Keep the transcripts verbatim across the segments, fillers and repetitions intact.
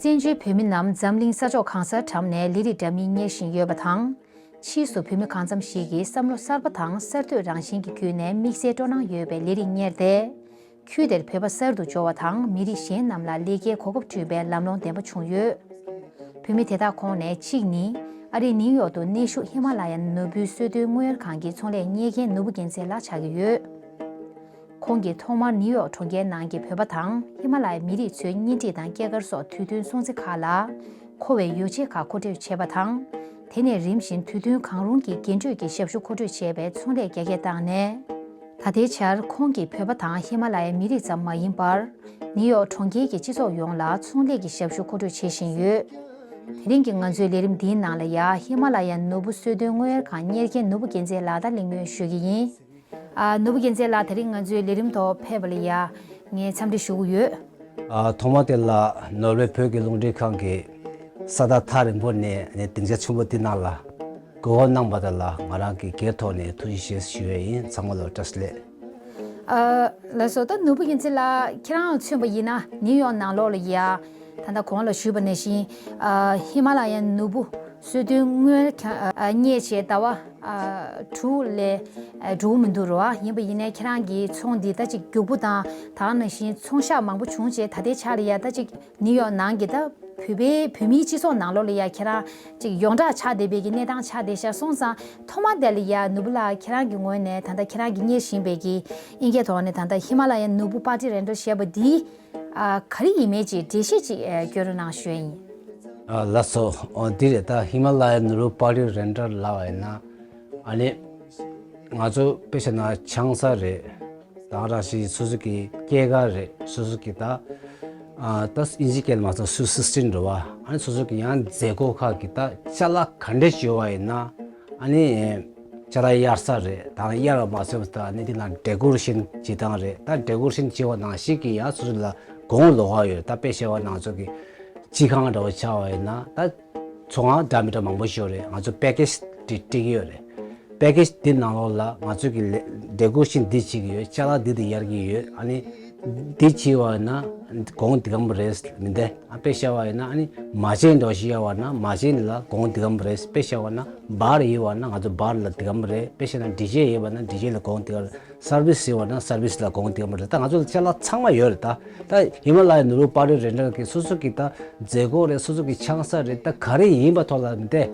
བཙན་བྱོལ་བོད་མི་རྣམས་འཛམ་གླིང་ས་ཕྱོགས་གང་སར་བཀྲམ་ནས་ལས་རིགས་འདྲ་མིན་གཉེར་བཞིན་ཡོད་པ་དང་། ཕྱིས་སུ་བོད་མི་གང་འཚམ་ཞིག་གིས་བསམ་བློ་གསར་པ་དང་གསར་གཏོད་རང་བཞིན་གྱི་བརྒྱུད་ནས་དམིགས་བསལ་སྤྲོ་སྣང་ཡོད་པའི་ལས་རིགས་གཉེར་ཏེ། ཁུལ་དེར་བོད་པ་གསར་དུ་འབྱོར་བ་དང་མི་རིགས་གཞན་རྣམས་ལ་ལས་ཀའི་གོ་སྐབས་བསྐྲུན་པའི་ལམ་ལྷོང་ལྡན་པ་བྱུང་ཡོད། བོད་མི་དེ་དག་ཁོངས་ནས་གཅིག་ནི། ཨ་རིའི་ནིའུ་ཡོག་ཏུ་གནས་བཞུགས་ཧི་མ་ལ་ཡ་ནོར་བུའི་སོ་བདུན་དངོས་ཡོད་ཁང་གི་ཚོང་ལས་གཉེར་མཁན་ནོར་བུ་རྒྱལ་མཚན་ལགས་ཆགས་ཀྱི་ཡོད། ཁོང་གིས་ཐོག་མར་ནིའུ་ཡོག་གྲོང་ཁྱེར་ནང་གི་བོད་པ་དང་ཧི་མ་ལ་ཡའི་མི་རིགས་ཚོའི་གཉེན་སྒྲིག་དང་སྐྱེས་སྐར་སོགས་དུས་སྟོན་སྲུང་བརྩི་ཁག་ལ་མཁོ་བའི་ཡོ་བྱད་ཁག་མཁོ་སྤྲོད་བྱས་པ་དང་། དེ་ནས་རིམ་བཞིན་དུས་སྟོན་གང་རུང་གི་རྒྱན་སྤྲོས་ཀྱི་ཞབས་ཞུ་མཁོ་སྤྲོད་བྱས་པའི་ཚོང་ལས་རྒྱ་སྐྱེད་བཏང་ནས། ད་ལྟའི་ཆར་ཁོང་གིས་བོད་པ་དང་ཧི་མ་ལ་ཡའི་མི་རིགས་ཙམ་མ་ཡིན་པར། ནིའུ་ཡོག་གྲོང་ཁྱེར་གྱི་སྤྱི་ཚོགས་ཡོངས་ལ་ཚོང་ལས་ཀྱི་ཞབས་ཞུ་མཁོ་སྤྲོད་བྱེད་བཞིན་ཡོད། དེ་རིང་གི་ང་ཚོའི་ལས་རིམ་འདིའི་ནང་ལ་ཡ་ཧི་མ་ལ་ཡའི་ནོར་བུ་སོ་བདུན་དངོས་ཡོད་ཁང་གཉེར་མཁན་ནོར་བུ་རྒྱལ་མཚན་ལགས་དང་གླེང་མོལ་ཞུ་གི་ཡིན། ཨ། ནོར་བུ་རྒྱལ་མཚན་ལགས་དེ་རིང་ང་ཚོའི་ལས་རིམ་ཐོག་ཕེབས་པ་ལ་ཡ་ངས་འཚམས་འདྲི་ཞུ་གི་ཡོད། ཨ། ཐོག་མ་དེ་ལ་ནོར་ཝེ་བོད་ཀྱི་རླུང་འཕྲིན་ཁང་གི་ས་ཐག་ཐག་རིང་པོ་ནས་ནས་སྡིངས་ཆ་ཆེན་པོ་འདི་ནང་ལ་གོ་སྐབས་གནང་བ་དེ་ལ་ང་རང་གི་སྒེར་ཐོག་ནས་ཐུགས་རྗེ་ཆེ་ཞུ་ཡས་ཡིན། ཚང་མ་ལ་བཀྲ་ཤིས་བདེ་ལེགས། ཨ། ལགས་སོ། ད་ནོར་བུ་རྒྱལ་མཚན་ལགས་ཁྱེད་རང་ལ་མཚོན་པ་ཡིན་ན་ནིའུ་ཡོག་ནང་ལོགས་ལ་ཡ། ད་ལྟ་གོང་ལ་ཞུས་པ་ནང་བཞིན། ཨ། ཧི་མ་ལ་ཡའི་ནོར་བུ་སོ་བདུན་དངོས་ཁང་ཨ་གཉེར་བྱས་ཟླ་བ་ཨ་དྲུག་ལས་ཨ་འགྲོ་གི་མི་འདུག་རེད་བ། ཡིན་པ་ཡིན་ནའི་ཁྱེད་རང་གི་ཚོང་འདི་ད་ཅིག་མགྱོགས་པོ་དང་ད་ག་ནང་བཞིན་ཚོང་ཤག་མང་པོ་བྱུང་བྱས་ད་ལྟའི་ཆ་ལ་ཡ་ད་ཅིག་ནིའུ་ཡོག་ནང་གི་ད་བོད་པའི་བོད་མིའི་སྤྱི་ཚོགས་ནང་ལོགས་ལ་ཡ་ཁྱེད་རང་ཅིག་ཡོངས་གྲགས་ཆགས་བསྡད་པའི་གི་གནས་སྟངས་ཆགས་བསྡད་ཤག་སོང་ཙང་ཐོག་མ་དེ་ལ་ཡ་ནོར་བུ་ལགས་ཁྱེད་རང་གི་ངོས་ནས་ད་ལྟ་ཁྱེད་རང་གི་གཉེར་བཞིན་པའི་གི་ཨིན་སྐད་ཐོག་ནས་ད་ལྟ་ཧི་མ་ལ་ཡའི་ནོར་བུ་པར་ཊི་རེན་ཊལ་ཞེས་པ་འདི། ཨ། ག་རེ་ཡིན་མིན་ཅིག་འགྲེལ་བཤད་ཅིག་ཨ་སྐྱོན་རོགས་གནང་ཞུ་ཡ་ཡིན། ཨ། ལགས་སོ། འོ་འདི་རེད། ད་ཧི་མ་ལ་ཡའི་ནོར་བུ་པར་ཊི་རེན་ཊལ་ལབ་པ་ཡིན་ན། ཨ་ནི་ང་ཚོ་དཔེ་བྱས་ན་ཆང་ས་རེད། ད་རང་བཞིན་སོ་སོ་གི་སྐྱེས་སྐར་རེད། སོ་སོ་གི་ད་ཨ་ད་ཨིན་ཇི་སྐད་ལ་མ་ཚད་སུ་སིག་སི་ཊིན་རེད་བ། ཨ་ནི་སོ་སོ་གི་ཡང་མཛད་སྒོ་ཁག་གི་ད་ཅ་ལག་ག་འདྲ་ཞིག་ཡོད་པ་ཡིན་ན། ཨ་ནི་ཅ་ལག་གཡར་ས་རེད། ད་གཡར་བ་མ་ཟད་པ་ད་ཨ་ནི་དེ་ན་ཌེ་ཀོ་རེ་ཤན་བྱེད་སྟངས་རེད། ད་ཌེ་ཀོ་རེ་ཤན་བྱེད་པ་ནང་བཞིན་གྱི་ཡང་སོ་སོ་ལ་གོང་ལོག་ག་ཡོད་རེད། ད་དཔེ་བཤད་པ་ན་ང་ཚོ་གི་སྤྱི་ཁང་འདྲ་བོ་ཆགས་པ་ཡིན་ན་ད་ཚོང་ཁང་འདྲ་མི་འདྲ་མང་པོ་ཞིག་ཡོད་རེད། ང་ཚོ་པེ་ཀེ་ཇི་འདི་སྤྲད་ཀྱི་ཡོད་རེད། པེ་ཀེ་ཇི་འདི་ནང་ལོགས་ལ་ང་ཚོ་གི་ལེ་ཌེ་ཀོ་རེ་ཤན་འདི་བྱེད་ཀྱི་ཡོད། ཅ་ལག་འདི་འདི་གཡར་གྱི་ཡོད། ཨ་ནི་འདི་བྱེད་པ་ཡིན་ན་གོང་འདི་གམ་རེད་མི་འདི། ཨ་དཔེ་བཤད་པ་ཡིན་ན་ཨ་ནི་མ་བྱན་འདྲ་བོ་ཞིག་གཡར་བ་ན་མ་བྱན་ལ་གོང་འདི་གམ་རེད། དཔེ་བཤད་པ་ན་བར་ཡིན་པ་ན་ང་ཚོ་བར་ལ་འདི་གམ་རེད། དཔེ་བཤད་ན་ཌི་ཇེ་ཡིན་པ་ན་ཌི་ཇེ་ལ་གོང་འདི་གམ་རེད། སར་བིས་ཡིན་པ་ན་སར་བིས་ལ་གོང་འདི་གམ་རེད། ད་ང་ཚོ་ལ་ཅ་ལག་ཚང་མ་ཡོད་རེད། ད་ད་ཧི་མ་ལ་ཡའི་ནོར་བུ་པར་ཊི་རེན་ཊལ་གི་སོ་སོ་གི་ད་མཛད་སྒོ་རེད། སོ་སོ་གི་ཆང་ས་རེད། ད་ག་རེ་ཡིན་པ་ཐོག་ལ་མི་དེ།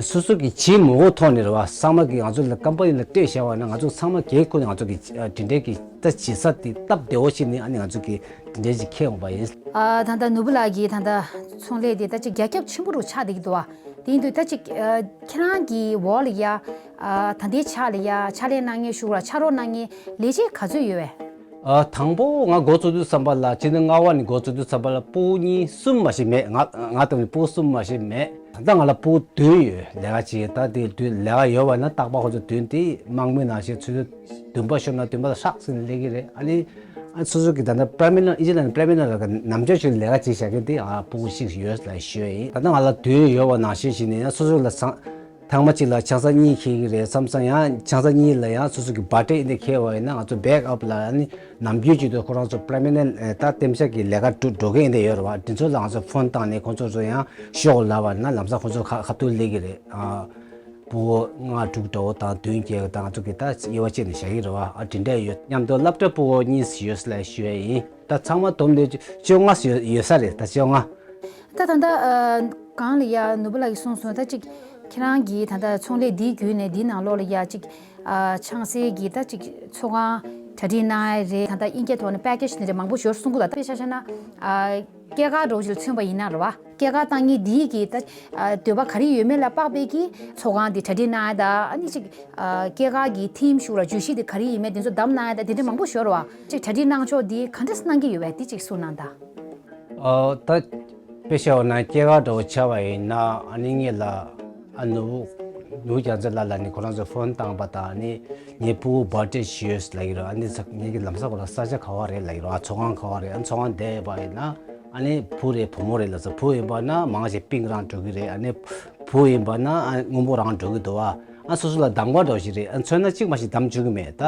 སོ་སོ་གི་བྱེད་མི་དགོས་ཐོག་ནས་རེད་བ། ཚང་མ་གི་ང་ཚོ་ལ་ཀམ་པ་ནི་ལ་སྤྲད་བཞག་པ་ན་ང་ཚོ་ཚང་མ་གལ་ཁུར་ནས་ང་ཚོ་གི་དེ་འདྲའི་གི་ད་བྱེད་ས་དེ་སྟབས་བདེ་བོ་ཞིག་ནས་ཨ་ནི་ང་ཚོ་གི་དེ་འདྲའི་ཞིག་ཁྱེར་འོང་པ་ཡིན། ཨ་ད་ལྟ་ནོར་བུ་ལགས་ཀྱི་ད་ལྟ་ཚོང་ལས་དེ་ད་ཅིག་རྒྱ་ཁྱབ་ཆེན་པོ་རུ་ཆགས་བསྡད་ཀྱི་འདུག་བ། དེ་ཡིན་དུས་ད་ཅིག་ཨ་ཁྱེད་རང་གི་འོག་ལ་ཡ་ཨ་ད་ལྟའི་ཆ་ལ་ཡ་ཕྱག་ལས་གནང་མཁན་ཞུ་ར་ཕྱག་རོགས་གནང་མཁན་ལས་བྱེད་ག་ཚོད་ཡོད་བས། ཨ་དང་པོ་ང་འགོ་བཙུགས་དུས་ཙམ་པ་ལ་ཕྱི་ཟླ་ལྔ་པ་ནས་འགོ་བཙུགས་དུས་ཙམ་པ་ལ་ཕྲུ་གུ་གཉིས་གསུམ་མ་ཞིག་མེད། ང་ང་ལྟ་བུའི་ཕྲུ་གུ་གསུམ་མ་ཞིག་མེད། ད་ལྟ་ང་ལ་ཕྲུ་གུ་བདུན་ཡོད། ལས་ཀ་བྱེད་ད་དེ་བདུན་ལས་ཀ་ཡོད་པ་ན་རྟག་པར་ཁོ་ཚོ་བདུན་དེ་དམག་མི་ནང་བཞིན་ཆུ་ཚོད་བདུན་པ་ཤོར་ན་བདུན་པ་ལ་ཧྲག་ཟིན་ནས་སླེབས་ཀྱི་རེད། ཨ་ནི་ཨ་སོ་སོ་གི་ད་ལྟ་པར་མ་ནེན་ཊི་ཨིན་ཇི་ལ་ནི་པར་མ་ནེན་ཊི་ལ་ནམ་རྒྱུན་ཞིག་ལས་ཀ་བྱེད་བཞག་མཁན་དེ་ཨ་ཕྲུ་གུ་གཅིག་ཡོད་ལ་ཞུ་ཡ་ཡིན། ད་ལྟ་ང་ལ་བདུན་ཡོད་པ་ནང་བཞིན་ཞིག་ནས་ཡང་སོ་སོ་ལ་ཚང་ཐེངས་མ་གཅིག་ལ་ཆང་ས་གཉིས་འཁྱེར་གྱི་རེད་བསམ་ཙང་ཡང་ཆང་ས་གཉིས་ལ་ཡང་སོ་སོ་གི་བར་ཐི་ཌེ་འདི་འཁྱེར་བ་ཡིན་ན་ང་ཚོ་བེག་ཨབ་ལ་ཨ་ནི་ནམ་རྒྱུན་གཅིག་ཏུ་ཁོ་རང་ཚོ་པར་མ་ནེན་ཊི་ད་གཏན་འཇགས་ཀྱི་ལས་ཀ་འགྲོ་འགྲོ་མཁན་འདི་ཡོད་རེད་བ། དེ་ཚོ་ལ་ང་ཚོ་ཕོན་བཏང་ནས་ཁོང་ཚོ་ཚོ་ཡང་ཤོག་ལབ་པ་ན་ལམ་སང་ཁོང་ཚོ་ཁ་ཁ་ཐུག་སླེབས་ཀྱི་རེད། ཨ་ཕྲུ་གུ་ལྔ་དྲུག་འདྲ་བོ་དང་བདུན་བརྒྱད་དང་ང་ཚོ་གི་ད་དབྱེ་བ་ཕྱེ་ནས་བཞག་གི་རེད་བ། ཨ་དེ་འདྲ་ཡོད། མཉམ་དུ་སློབ་གྲྭ་ཕྲུ་གུ་གཉིས་ཡོད་ལ་ཞུ་ཡ་ཡིན། ད་ཚང་མ་བསྡོམས་ཏེ་བཅོ་ལྔ་ཡོད་ཡོད་ས་རེད། ད་བཅོ་ལྔ། ད་ད་ལྟ་ཨ་གང་ལ་ཡ་ནོར་བུ་ལགས་ཀྱིས་གསུངས་སོང་། ད་ཅིག་ཁྱེད་རང་གིས་ད་ལྟ་ཚོང་ལས་འདིའི་བརྒྱུད་ནས་འདིའི་ནང་ལོགས་ལ་ཡ་ཅིག་ཨ་ཆང་སའི་གི་ད་ཅིག་ཚོགས་ཁང་གྲ་སྒྲིག་གནང་ཡ་རེད། ད་ལྟ་ཨིན་སྐད་ཐོག་ནས་པེ་ཀེ་ཇི་ནི་རེད་མང་པོ་ཞིག་གསུང་གི་འདུག་ད་དཔེ་ཆ་བཞག་ན་ཨ་སྐྱེས་སྐར་འདྲ་བོ་ཞིག་ལ་མཚོན་པ་ཡིན་ན་རེད་བ། སྐྱེས་སྐར་བཏང་མཁན་འདིའི་གི་ད་ཨ་འདོད་པ་ག་རེ་ཡོད་མེད་ལ་དཔག་པའི་གི་ཚོགས་ཁང་འདི་གྲ་སྒྲིག་གནང་ཡ་ད་ཨ་ནི་ཅིག་ཨ་སྐྱེས་སྐར་གི་ཐིམ་ཞུ་ར་བརྗོད་གཞི་འདི་ག་རེ་ཡིན་མེད་འདི་ཚོ་བདམས་གནང་ཡ་ད་དེ་འདྲ་མང་པོ་ཞིག་ཡོད་རེད་བ། ཅིག་གྲ་སྒྲིག་གནང་ཕྱོགས་འདི་ག་འདྲ་གནང་གི་ཡོད་པས་འདི་ཅིག་གསུངས་གནང་དང་། ཨ་ད་དཔེ་བཤད་པ་ན་སྐྱེས་སྐར་འདྲ་བོ་ཆགས་པ་ཡིན་ན་ཨ་ནི་ངེད་ལ་ཨ་ནུ་ནུ་རྒྱ་མཚོ་ལགས་ལ་ནི་ཁོ་རང་ཚོ་ཕོན་བཏང་པ་དང་ཨ་ནི་ངའི་ཕྲུ་གུ་བར་ཐི་ཌེ་ཞིག་ཡོད་ལབ་ཀྱི་རེད། ཨ་ནི་ཚ་ངེད་ཀྱི་ལམ་སང་ཁོ་རང་ས་ཆ་ག་བ་རེད་ལབ་ཀྱི་རེད། ཨ་ཚོགས་ཁང་ག་བ་རེད། ཨ་ཚོགས་ཁང་བསྡད་པ་ཡིན་ན་ཨ་ནི་བུ་རེད་བུ་མོ་རེད་ལབ་ས། བུ་ཡིན་པ་ན་མང་ཆེ་པིང་རང་འགྲོ་གི་རེད། ཨ་ནི་བུ་ཡིན་པ་ན་ཨ་སྔོན་པོ་རང་འགྲོ་གི་འདུག་ཨ་ཨ་སོ་སོ་ལ་གདམ་ག་འདྲ་བོ་ཞིག་རེད། ཨ་མཚོན་ན་གཅིག་མ་ཞིག་གདམ་བཅུག་གི་མེད། ད་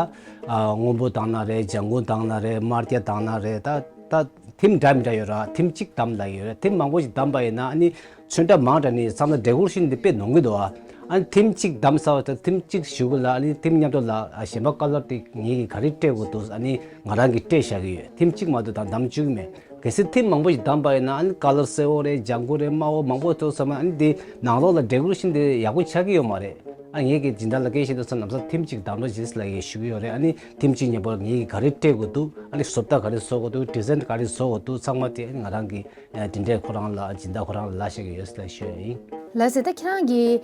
ཨ་སྔོན་པོ་བཏང་ན་རེད། ལྗང་གུ་བཏང་ན་རེད། དམར་སྐྱ་བཏང་ན་རེད། ད་ད། ཐིམ་འདྲ་མི་འདྲ་ཡོད་ར། ཐིམ་གཅིག་བདམས་ལབ་ཡོད་ར། ཐིམ་མང་པོ་ཞིག་བདམས་པ་ཡིན་ན་ཨ་ནི་ཚོན་ཁྲ་མང་དྲགས་ནི་ཚང་མ་ཌེ་ཀོ་རེ་ཤན་འདི་དཔེ་ནོར་གི་འདུག་ཨ། ཨ་ནི་ཐིམ་གཅིག་བདམས་ཚར་བ་དང་ཐིམ་གཅིག་ཞུ་གི་ལ་ཨ་ནི་ཐིམ་མཉམ་དུ་ལ་ཨ་གཞན་པ་ཀ་ལར་དེ་ངེད་ཀྱིས་ག་རེ་སྤྲད་དགོས་འདུག་ཨ་ནི་ང་རང་གིས་སྤྲད་བཞག་གི་ཡོད། ཐིམ་གཅིག་མ་གཏོགས་བདམས་བཅུག་གི་མེད། གལ་སྲིད་ཐིམ་མང་པོ་ཞིག་བདམས་པ་ཡིན་ན་ཨ་ནི་ཀ་ལར་སེར་པོ་རེད། ལྗང་གུ་རེད། དམར་པོ་མང་པོ་ཐོབ་ཚང་མ་ཨ་ནི་དེ་ནང་ལོགས་ལ་ཌེ་ཀོ་རེ་ཤན་དེ་ཡག་པོ་ཆགས་ཀྱི་ཡོད་མ་རེད། ཨ་ངེད་ཀྱིས་སྦྱིན་བདག་ལ་སྐད་བཤད་དུས་ཙམ་ལམ་སང་ཐིམ་གཅིག་བདམས་རོགས་བྱེད་ཟེར་ལབ་ཡས་ཞུ་གི་ཡོད་རེད། ཨ་ནི་ཐིམ་གཅིག་མཉམ་པོ་ངེད་ཀྱིས་ག་རེ་སྤྲད་དགོས་འདུག་ཨ་ནི་བཟོ་ལྟ་ག་རེ་བཟོ་དགོས་འདུག་ཌི་ཛའིན་ག་རེ་བཟོ་དགོས་འདུག་ཚང་མ་དེ་ཨ་ནི་ང་རང་གིས་ཨ་དེ་འདྲས་ཁོ་རང་ལ་སྦྱིན་བདག་ཁོ་རང་ལ་ལབ་བཤད་ཀྱི་ཡོད་ཟེར་ལབ་ཞུ་ཡས་ཡིན། ལགས་སེ། ད་ཁྱེད་རང་གིས་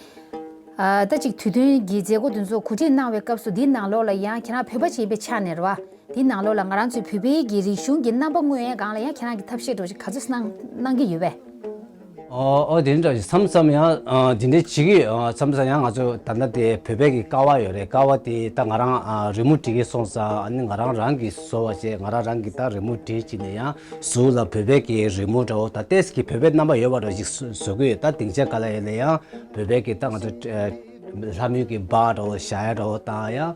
ཨ་ད་ཅིག་དུས་སྟོན་གྱི་མཛད་སྒོ་དེ་ཚོ་གོ་སྒྲིག་གནང་བའི་སྐབས་སུ་འདིའི་ནང་ལོགས་ལ་ཡང་ཁྱེད་རང་བོད་པ་ཅིག་ཡིན་པའི་ཆ་ནས་རེད་བ། འདིའི་ནང་ལོགས་ལ་ང་རང་ཚོའི་བོད་པའི་གི་རིག་གཞུང་གི་རྣམ་པ་མངོན་ཡས་སྒང་ལ་ཡང་ཁྱེད་རང་གིས་ཐབས་ཤེས་འདྲ་བོ་ཞིག་ག་ཚོད་གནང་གནང་གི་ཡོད་པས། ཨོ་ཨོ་དེ་འདྲ་ཞིག་མཚམས་མཚམས་ཡང་ཨ་དེ་འདྲ་བྱེད་ཀྱི་ཡོད། ཨ་མཚམས་མཚམས་ཡང་ང་ཚོ་ད་ལྟ་དེ་བོད་པའི་གི་ཀ་བ་ཡོད་རེད། ཀ་བ་དེ་ད་ང་རང་ཨ་རི་མོ་འབྲི་གི་སོང་ཙང་ཨ་ནི་ང་རང་རང་གིས་བཟོ་བ་བྱས། ང་རང་རང་གིས་ད་རི་མོ་བྲིས་བྱས་ནས་ཡང་གཟུགས་ལ་བོད་པའི་གི་རི་མོ་འདྲ་བོ་ད་ཏོག་ཙམ་གྱི་བོད་པའི་རྣམ་པ་ཡོད་པ་འདྲ་བོ་ཞིག་བཟོ་བཟོ་གི་ཡོད། ད་སྡིངས་ཆ་ག་ལ་ཡོད་ལ་ཡང་བོད་པའི་གི་ད་ང་ཚོ་ཨ་ལྷ་མོའི་གི་འབག་འདྲ་བོ་བཞག་ཡ་འདྲ་བོ་དང་ཡང་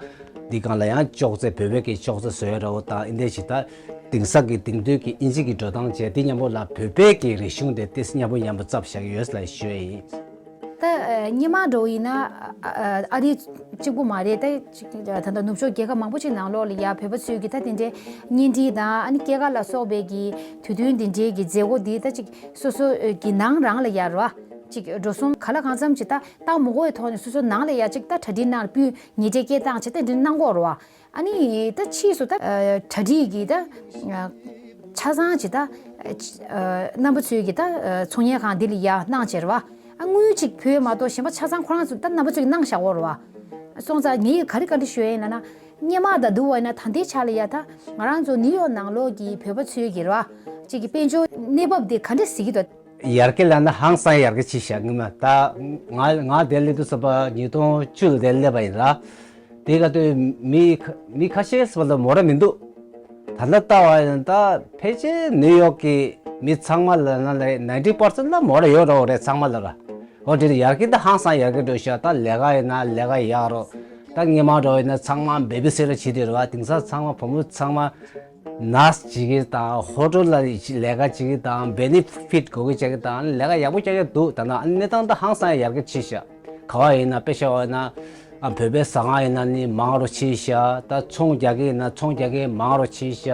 འདི་སྒང་ལ་ཡང་ཅོག་ཙེ་བོད་པའི་གི་ཅོག་ཙེ་བཟོ་ཡ་འདྲ་བོ་དང་ཨིན་དེ་ཞིག་ད་དེང་སང་གི་དེང་དུས་ཀྱི་ཨིན་ཇི་གི་འགྲོ་སྟངས་བྱས་དེ་མཉམ་པོ་ལ་བོད་པའི་གི་རིག་གཞུང་དེ་ཏོག་ཙམ་མཉམ་པོ་མཉམ་པོ་བརྩམས་བཞག་གི་ཡོད་ལ་ཞུ་ཡ་ཡིན། ད་ཨ་སྔོན་མ་འདྲ་བོ་ཡིན་ན་ཨ་ཨ་ཨ་རི་གཅིག་པུ་མ་རེད། ད་ཅིག་ད་ལྟ་ནུབ་ཕྱོགས་རྒྱལ་ཁབ་མང་པོ་ཅིག་ནང་ལོགས་ལ་ཡ་བོད་པ་ཚོས་གི་ད་དེ་འདྲའི་བརྙན་འཕྲིན་དང་ཨ་ནི་སྐྱེས་སྐར་ལ་སོགས་པའི་གི་དུས་སྟོན་དེ་འདྲའི་གི་མཛད་སྒོ་འདི་ད་ཅིག་སོ་སོ་གི་ནང་རང་ལ་ཡ་རེད་བ། ཅིག་འགྲོ་སོང་ག་ལ་གང་འཚམ་ཅིག་ད་བཏང་མི་དགོས་པའི་ཐོག་ནས་སོ་སོ་ནང་ལ་ཡ་ཅིག་ད་གྲ་སྒྲིག་གནང་སྤུས་ཉེས་ཆད་སྐྱེལ་སྟངས་བྱས་ཏེ་འདི་གནང་གི་ཡོད་རེད་བ། ཨ་ནི་ད་ཕྱིས་སུ་ད་ཨ་གྲ་སྒྲིག་གི་ད་ཨ་ཆ་ཚང་ཅིག་ད་ཨ་ཨ་རྣམ་པ་ཚོའི་གི་ད་ཨ་ཚོང་གཉེར་ཁང་འདི་ལ་ཡ་གནང་བྱས་རེད་བ། ཨ་དངུལ་ཅིག་བུད་མ་གཏོགས་གཞན་པ་ཆ་ཚང་ཁོ་རང་ཚོ་ད་རྣམ་པ་ཚོས་གི་གནང་བཞག་ཡོད་རེད་བ། སོང་ཙང་ངས་ག་རེ་བཀའ་འདྲི་ཞུ་ཡ་ཡིན་ལབ་ན། སྔོན་མ་ད་དུ་བ་ཡིན་ན་ད་ལྟའི་ཆ་ལ་ཡ་ད་ང་རང་ཚོ་ནིའུ་ཡོག་ནང་ལོགས་ཀྱི་བོད་པ་ཚོའི་གི་རེད་བ། ཅིག་གི་དཔལ་འབྱོར་གནས་བབ་དེ་ག་འདྲ་གཟིགས་ཀྱི་འདུག་ཡར་རྒྱས་ལབ་ན་ཧང་སང་ཡར་རྒྱས་ཕྱིན་ཤག་སྔོན་མ་ད་ང་ང་དེར་སླེབས་དུས་ཙམ་པ་ཉིས་སྟོང་བཅུ་ལ་དེར་སླེབས་པ་ཡིན་ར། དེ་ག་དུས་མི་ཁ་མི་ཁ་ཤས་སུ་ལ་མོ་ར་མི་འདུག་ད་ལྟ་ལྟ་བ་ཡིན་ད་ཕལ་ཆེར་ནིའུ་ཡོག་གི་མི་ཚང་མ་ལ་ན་ལ་ནའིན་ཊི་པར་སེན་ཊི་ལ་མོ་ར་ཡོད་ར་བ་རེད་ཚང་མ་ལ་ར། འོ་དེ་ཡར་རྒྱས་ད་ཧང་སང་ཡར་རྒྱས་འགྲོ་ཤག་ད་ལས་ཀ་ཡིན་ན་ལས་ཀ་ཡག་རོགས། ད་སྔོན་མ་འགྲོ་ཡིན་ན་ཚང་མ་བེ་བི་སི་ཊར་བྱེད་དུས་རེད་བ། དེང་སང་ཚང་མ་བུ་མོ་ཚང་མ་ནར་སི་བྱེད་ཀྱི་དང་ཧོ་ཊེལ་ལ་ལས་ཀ་བྱེད་ཀྱི་དང་བེ་ནི་ཕིཊ་དགོས་ཀྱི་བྱེད་ཀྱི་དང་ལས་ཀ་ཡག་པོ་རྒྱག་གི་འདུག་ད་ན་གནས་སྟངས་ད་ཧང་སང་ཡར་རྒྱས་ཕྱིན་ཤག་ག་བ་ཡིན་ན་དཔེ་བཞག་པ་ཡིན་ན་ཨ་བོད་པའི་ཟ་ཁང་ཡིན་ན་ནི་མང་རུ་ཕྱིན་ཤག་ད་ཚོང་རྒྱག་གི་ཡིན་ན་ཚོང་རྒྱག་གི་མང་རུ་ཕྱིན་ཤག་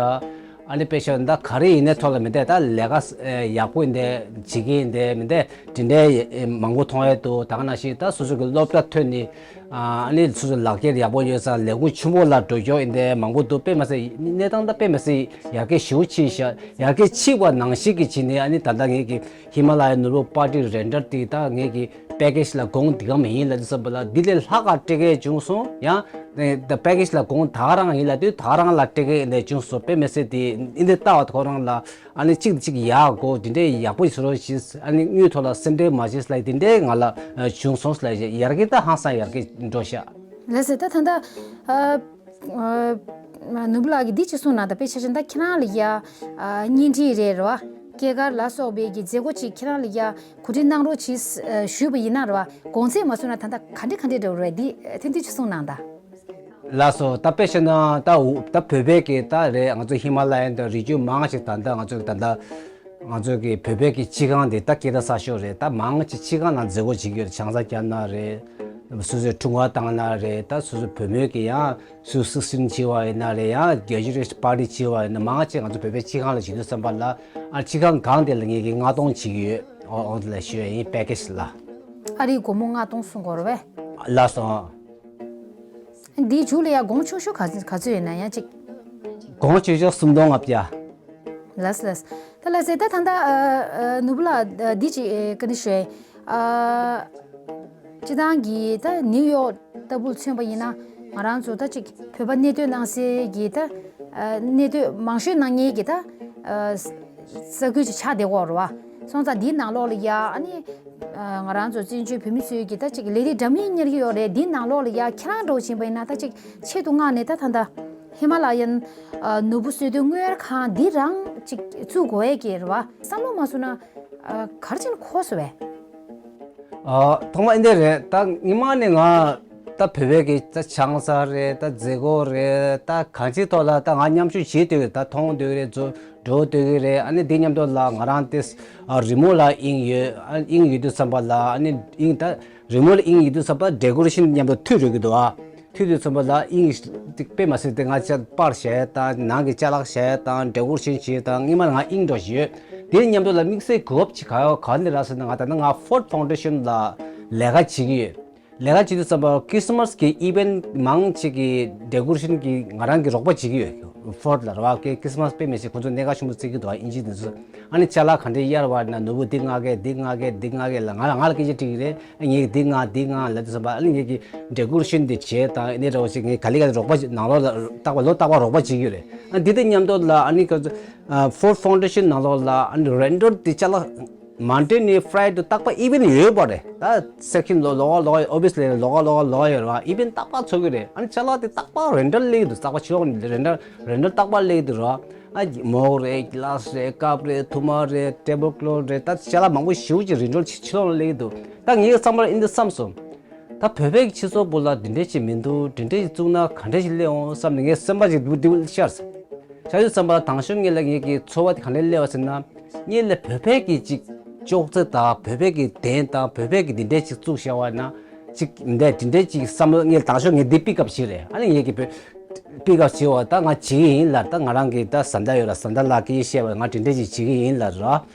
ཨ་ནི་དཔེ་བཞག་ད་ག་རེ་ཡིན་ནའི་ཐོག་ལ་མི་འདས་ད་ལས་ཀ་ཡག་པོ་ཡིན་འདས་བྱེད་ཀྱི་ཡིན་འདས་མི་འདས་དེ་འདྲའི་མང་པོ་མཐོང་ཡས་འདུག་ད་ག་ནང་བཞིན་ད་སོ་སོ་གི་སློབ་གྲྭ་ཐོན་ནས་ཨ་ནི་སོ་སོ་ལག་ཁྱེར་ཡག་པོ་ཡོད་ཙང་ལས་ཁུངས་ཆེན་པོ་ལ་འགྲོ་རྒྱུ་ཡིན་འདས་མང་པོ་འདུག་དཔེ་མ་སྲིད་གནས་སྟངས་ད་དཔེ་མ་སྲིད་ཡར་རྒྱས་ཞེ་པོ་ཕྱིན་ཤག་ཡར་རྒྱས་ཕྱིན་པ་ནང་བཞིན་གྱི་བྱས་ནས་ཨ་ནི་ད་ལྟ་ངེད་ཀྱི་ཧི་མ་ལ་ཡའི་ནོར་བུ་པར་ཊི་རེན་ཊལ་དེ་ད་ངེད་ཀྱི་པེ་ཀེ་ཇི་ལ་དགོངས་འདི་ག་མ་ཡིན་ལབ་དུས་ཙམ་པ་ལ་འདི་ལས་ལྷག་ག་སྤྲད་མཁན་བྱུང་སོང་། ཡང་ད་པེ་ཀེ་ཇི་ལ་དགོངས་ད་ག་རང་ཡིན་ལབ་དུས་ད་ག་རང་ལ་སྤྲད་མཁན་ཡིན་ནས་བྱུང་སོང་། དཔེ་མི་སྲིད་དེ་འདི་འདི་ལྟ་བ་ཁོ་རང་ལ་ཨ་ནི་གཅིག་གཅིག་ཡག་གོ་འདི་འདྲའི་ཡག་པོ་བཟོ་རོགས་བྱེད། ཨ་ནི་དངུལ་ཐོག་ལ་སེམས་ཁྲལ་མ་བྱེད་ལབ་འདི་འདྲའི་ང་ལ་བྱུང་སོང་ལབ་ཡར་རྒྱས་ད་ཧང་སང་ཡར་རྒྱས་འགྲོ་ཤག་ལགས་སོ། ད་ད་ལྟ་ཨ་ཨ་ནོར་བུ་ལགས་ཀྱིས་འདི་ཅིག་གསུངས་གནང་། ད་དཔེ་ཆ་བཞག་ན་ད་ཁྱེད་རང་ལ་ཡ་ཨ་བརྙན་འཕྲིན་རེད་རེད་བ། སྐྱེས་སྐར་ལ་སོགས་པའི་གི་མཛད་སྒོ་ཅིག་ཁྱེད་རང་ལ་ཡ་གོ་སྒྲིག་གནང་རོགས་གྱིས་ཨ་ཞུས་པ་ཡིན་ན་རེད་བ། གོང་ཚད་མ་གསུངས་ན་ད་ལྟ་ག་འདྲ་ག་འདྲ་འདྲ་བོ་རེད། འདི་ཐེངས་འདི་ཅིག་གསུངས་གནང་ད། ལགས་སོ། ད་དཔེ་བཤད་ན་ད་འུ་ད་བོད་པའི་གི་ད་རེད། ང་ཚོ་ཧི་མ་ལ་ཡན་དང་རི་རྒྱུད་མང་ཞིག་ད་ལྟ་ང་ཚོ་ད་ལྟ་ང་ཚོ་གི་བོད་པའི་གི་སྤྱི་ཁང་དེ་ད་སྐད་གྲགས་ས་ཤོག་རེད། ད་མང་ཆེ་སྤྱི་ཁང་ནང་མཛད་སྒོ་བྱེད་ཀྱི་ཡོད་རེད། ཆང་ས་བརྒྱབ་ན་རེད། སོ་སོའི་འཁྲུངས་སྐར་བཏང་ན་རེད། ད་སོ་སོའི་བུ་མོའི་གི་ཡང་སུ་སུ་སིན་བྱེད་པ་ཡིན་ན་རེད། ཡང་གྲ་ཇུ་ཨེ་ཤན་པར་ཊི་བྱེད་པ་ཡིན་ན་མང་ཆེ་ང་ཚོ་བོད་པའི་སྤྱི་ཁང་ལ་བྱེད་དུས་ཙམ་པ་ལ་ཨ་སྤྱི་ཁང་གང་དེ་ལ་ངེད་ཀྱིས་མངགས་གཏོང་བྱེད་ཀྱི་ཡོད། འོ་འོ་དེ་ལ་ཞུ་ཡ་ཡིན། པེ་ཀེ་ཇི་ལ། ཨ་རིའི་སྒོར་མོ་མངགས་གཏོང་གསུང་དགོས་རེད་པས། ལགས་སོ། འདིའི་མཇུག་ལ་ཡང་གོང་ཆུང་ཤོས་ག་ག་ཚོད་ཡོད་ན་ཡང་གཅིག་གོང་ཆུང་ཤོས་སུམ་སྟོང་ལྔ་བརྒྱ། ལགས་ལགས། ད་ལགས་སེ་ད་ད་ད་ཨ་ཨ་ནོར་བུ་ལགས་ཨ་འདི་ཅིག་ཨེ་བཀའ་འདྲི་ཞུ། ཨ་སྤྱི་བཏང་གི་ད་ནིའུ་ཡོག་ལྟ་བུ་མཚོན་པ་ཡིན་ན་ང་རང་ཚོ་ད་ཅིག་བོད་པ་གནས་སྡོད་གནང་སའི་གི་ད་ཨ་གནས་སྡོད་མང་ཤོས་གནང་མཁན་གི་ད་ཨ་ས་ས་ཁུལ་ཅིག་ཆགས་བསྡད་ཀྱི་ཡོད་རེད་བ། སོང་ཙང་འདིའི་ནང་ལོགས་ལ་ཡ་ཨ་ནི་ཨ་ང་རང་ཚོ་བཙན་བྱོལ་བོད་མི་ཚོའི་གི་ད་ཅིག་ལས་རིགས་འདྲ་མིན་གཉེར་གྱི་ཡོད་རེད། འདིའི་ནང་ལོགས་ལ་ཡ་ཁྱེད་རང་འདྲ་བོ་ཕྱིན་པ་ཡིན་ན་ད་ཅིག་ཆེད་དུ་མངགས་ནས་ད་ད་ད་ཧི་མ་ལ་ཡན་ཨ་ནོར་བུ་གསོལ་སྟོན་དངོས་ཡོད་ཁང་འདི་རང་ཅིག་བཙུགས་དགོས་ཡས་ཀྱི་རེད་བ། བསམ་བློ་མ་བཟོ་ན་ཨ་ག་རེ་བྱས་ན་འཁོར་སོང་བས། ཨ་ཐོག་མ་ཨེ་འདྲ་རེད། ད་སྔོན་མ་ནས་ང་ ད་བོད་པའི་གི་ད་ཆང་ས་རེད། ད་མཛད་སྒོ་རེད། ད་གང་ཅིའི་ཐོག་ལ་ད་ང་མཉམ་ཞུགས་བྱེད་འདོད་ཀྱི་རེད། ད་མཐོང་འདོད་ཀྱི་རེད། འགྲོ་འགྲོ་འདོད་ཀྱི་རེད། ཨ་ནི་འདི་མཉམ་དུ་ལ་ང་རང་དེ་རི་མོ་ལ་དབྱིངས་ཡོད། ཨ་དབྱིངས་ཡོད་དུས་ཙམ་པ་ལ་ཨ་ནི་དབྱིངས་ད་རི་མོ་ལ་དབྱིངས་ཡོད་དུས་ཙམ་པ་ཌེ་ཀོ་རེ་ཤན་མཉམ་དུ་མཐུད་འགྲོ་གི་འདུག་ཨ། མཐུད་དུས་ཙམ་པ་ལ་དབྱིངས་དཔེ་མ་སྲིད་དེ་ང་ཅག་པར་བཞག་ཡས་དང་ནང་གི་ཅ་ལག་བཞག་ཡས་དང་ཌེ་ཀོ་རེ་ཤན་བྱེད་ཡས་དང་སྔོན་མ་ལ་ང་དབྱིངས་འགྲོ་བཞིན་ཡོད། དེ་མཉམ་དུ་ལ་དམིགས་བསལ་གོ་སྐབས་ཅིག་ག་ག་འདི་རག་ཟེར་ན། ང་ད་ལྟ་ང་ཕོར་ཌི་ཕའུན་ཌེ་ཤན་ལ་ལས་ཀ་བྱེད་ཀྱི་ཡོད། ལས་ཀ་བྱེད་དུས་ཙམ་པ་ཁྲིས་མས་ཀྱི་ཨི་ཝེན་མང་ཅིག་གི་ཌེ་ཀོ་རེ་ཤན་གྱི་ང་རང་གི་རོགས་པ་བྱེད་ཀྱི་ཡོད། ཕོར་ཌི་ལ་ར་བ་ཀྱི་ཁྲིས་མས་དཔེ་མི་སྲིད་ཁོ་ཚོ་གནད་འགག་ཆེན་པོ་བརྩི་གི་འདུག་ཨ། དབྱིན་ཇི་དེ་ཚོ། ཨ་ནི་ཅ་ལག་ག་འདྲས་གཡར་བ་ན་ནོར་བུ་འདི་མངགས་གི་འདི་མངགས་གི་འདི་མངགས་གི་ལ་ང་ལ་ང་ལ་སྐད་ཆ་དྲིས་ཀྱི་རེད། ཨ་ངས་འདི་མངགས་འདི་མངགས་ལབ་དུས་ཙམ་པ་ཨ་ནི་ངས་ཀྱི་ཌེ་ཀོ་རེ་ཤན་འདི་བྱས་དང་ཨ་ནི་ར་བ་ཞིག་ངས་ག་ལེ་ག་ལེ་རོགས་པ་ནང་ལོགས་ལ་རྟག་པར་ལོ་རྟག་པར་རོགས་པ་བྱེད་ཀྱི་ཡོད་རེད། ཨ་འདི་དང་མཉམ་དུ་ལ་ཨ་ནི་ཕོར་ཌི་ཕའུན་ཌེ་ཤན་ནང་ལོགས་ལ་ཨ་ནི་རེན་ཌར་འདི་ཅ་ལག་མན་ཌེ་ནས་ཕ་རའི་ཌེ་རྟག་པར་ཨི་ཝེན་ཡོད་པ་རེད། ད་སེག་ཤན་ལོ་ལོགས་ཀ་ལོགས་ཀ་ཨོ་བྷི་ཡས་ལི་ལོགས་ཀ་ལོགས་ཀ་ལོགས་ཀ་ཡོད་རེད་བ། ཨི་ཝེན་རྟག་པར་འཚོགས་ཀྱི་རེད། ཨ་ནི་ཅ་ལག་དེ་རྟག་པར་རེན་ཌར་སླེབས་ཀྱི་འདུག་རྟག་པར་ཕྱི་ལོགས་ནས་རེན་ཌར་རེན་ཌར་རྟག་པར་སླེབས་ཀྱི་འདུག་ར། ཨ་མོག་རེད། གི་ལ་སི་རེད། ཀབ་རེད། ཐུར་མ་རེད། ཊེ་བལ་ཀི་ལོཐ་རེད། ད་ཅ་ལག་མང་པོ་ཞེ་པོ་ཅིག་རེན་ཌར་ཕྱི་ཕྱི་ལོགས་ནས་སླེབས་ཀྱི་འདུག་ད་ངའི་བསམ་པར་ཨིན་འདི་བསམ་སོང་། ད་བོད་པའི་སྤྱི་ཚོགས་པོ་ལ་འདི་འདྲས་ཅིག་མི་འདུག་འདི་འདྲས་ཅིག་བཙུགས་ན་ག་འདྲས་ཞིག་སླེབས་འོང་བསམ་ནས་ངའི་སེམས་པ་ཅིག་འདུག་འདུག་ཤར་སོང་། ཤར་དུས་ཙམ་པ་ལ་དང་ཤོས་ངེད་ལ་ངེད་ཀྱི་ཚོར་བ་དེ་ག་འདྲས་སླེབས་པ་ཟེར་ན། ངེད་ལ་བོད་པའི་གི་ཅིག་ཅོག་ཙེ་དང་བོད་པའི་གི་གདན་དང་བོད་པའི་གི་འདི་འདྲས་ཅིག་བཙུགས་བཞག་པ་ན་ཅིག་འདི་འདི་འདྲས་ཅིག་བསམ་བློ་ངེད་དང་ཤོས་ངེད་འདི་པིག་ཨབ་བྱས་རེད། ཨ་ནི་ངེད་ཀྱི་བོད་པིག་ཨབ་བྱས་པ་ད་ང་བྱེད་ཀྱི་ཡིན་ལབ། ད་ང་རང་གི་ད་བཟའ་ཟླ་ཡོད་ལ་བཟའ་ཟླ་ལགས་ཀྱིས་བཤད་པ་ང་འདི་འདྲས་ཅིག་བྱེད་ཀྱི་ཡིན་ལབ་ར།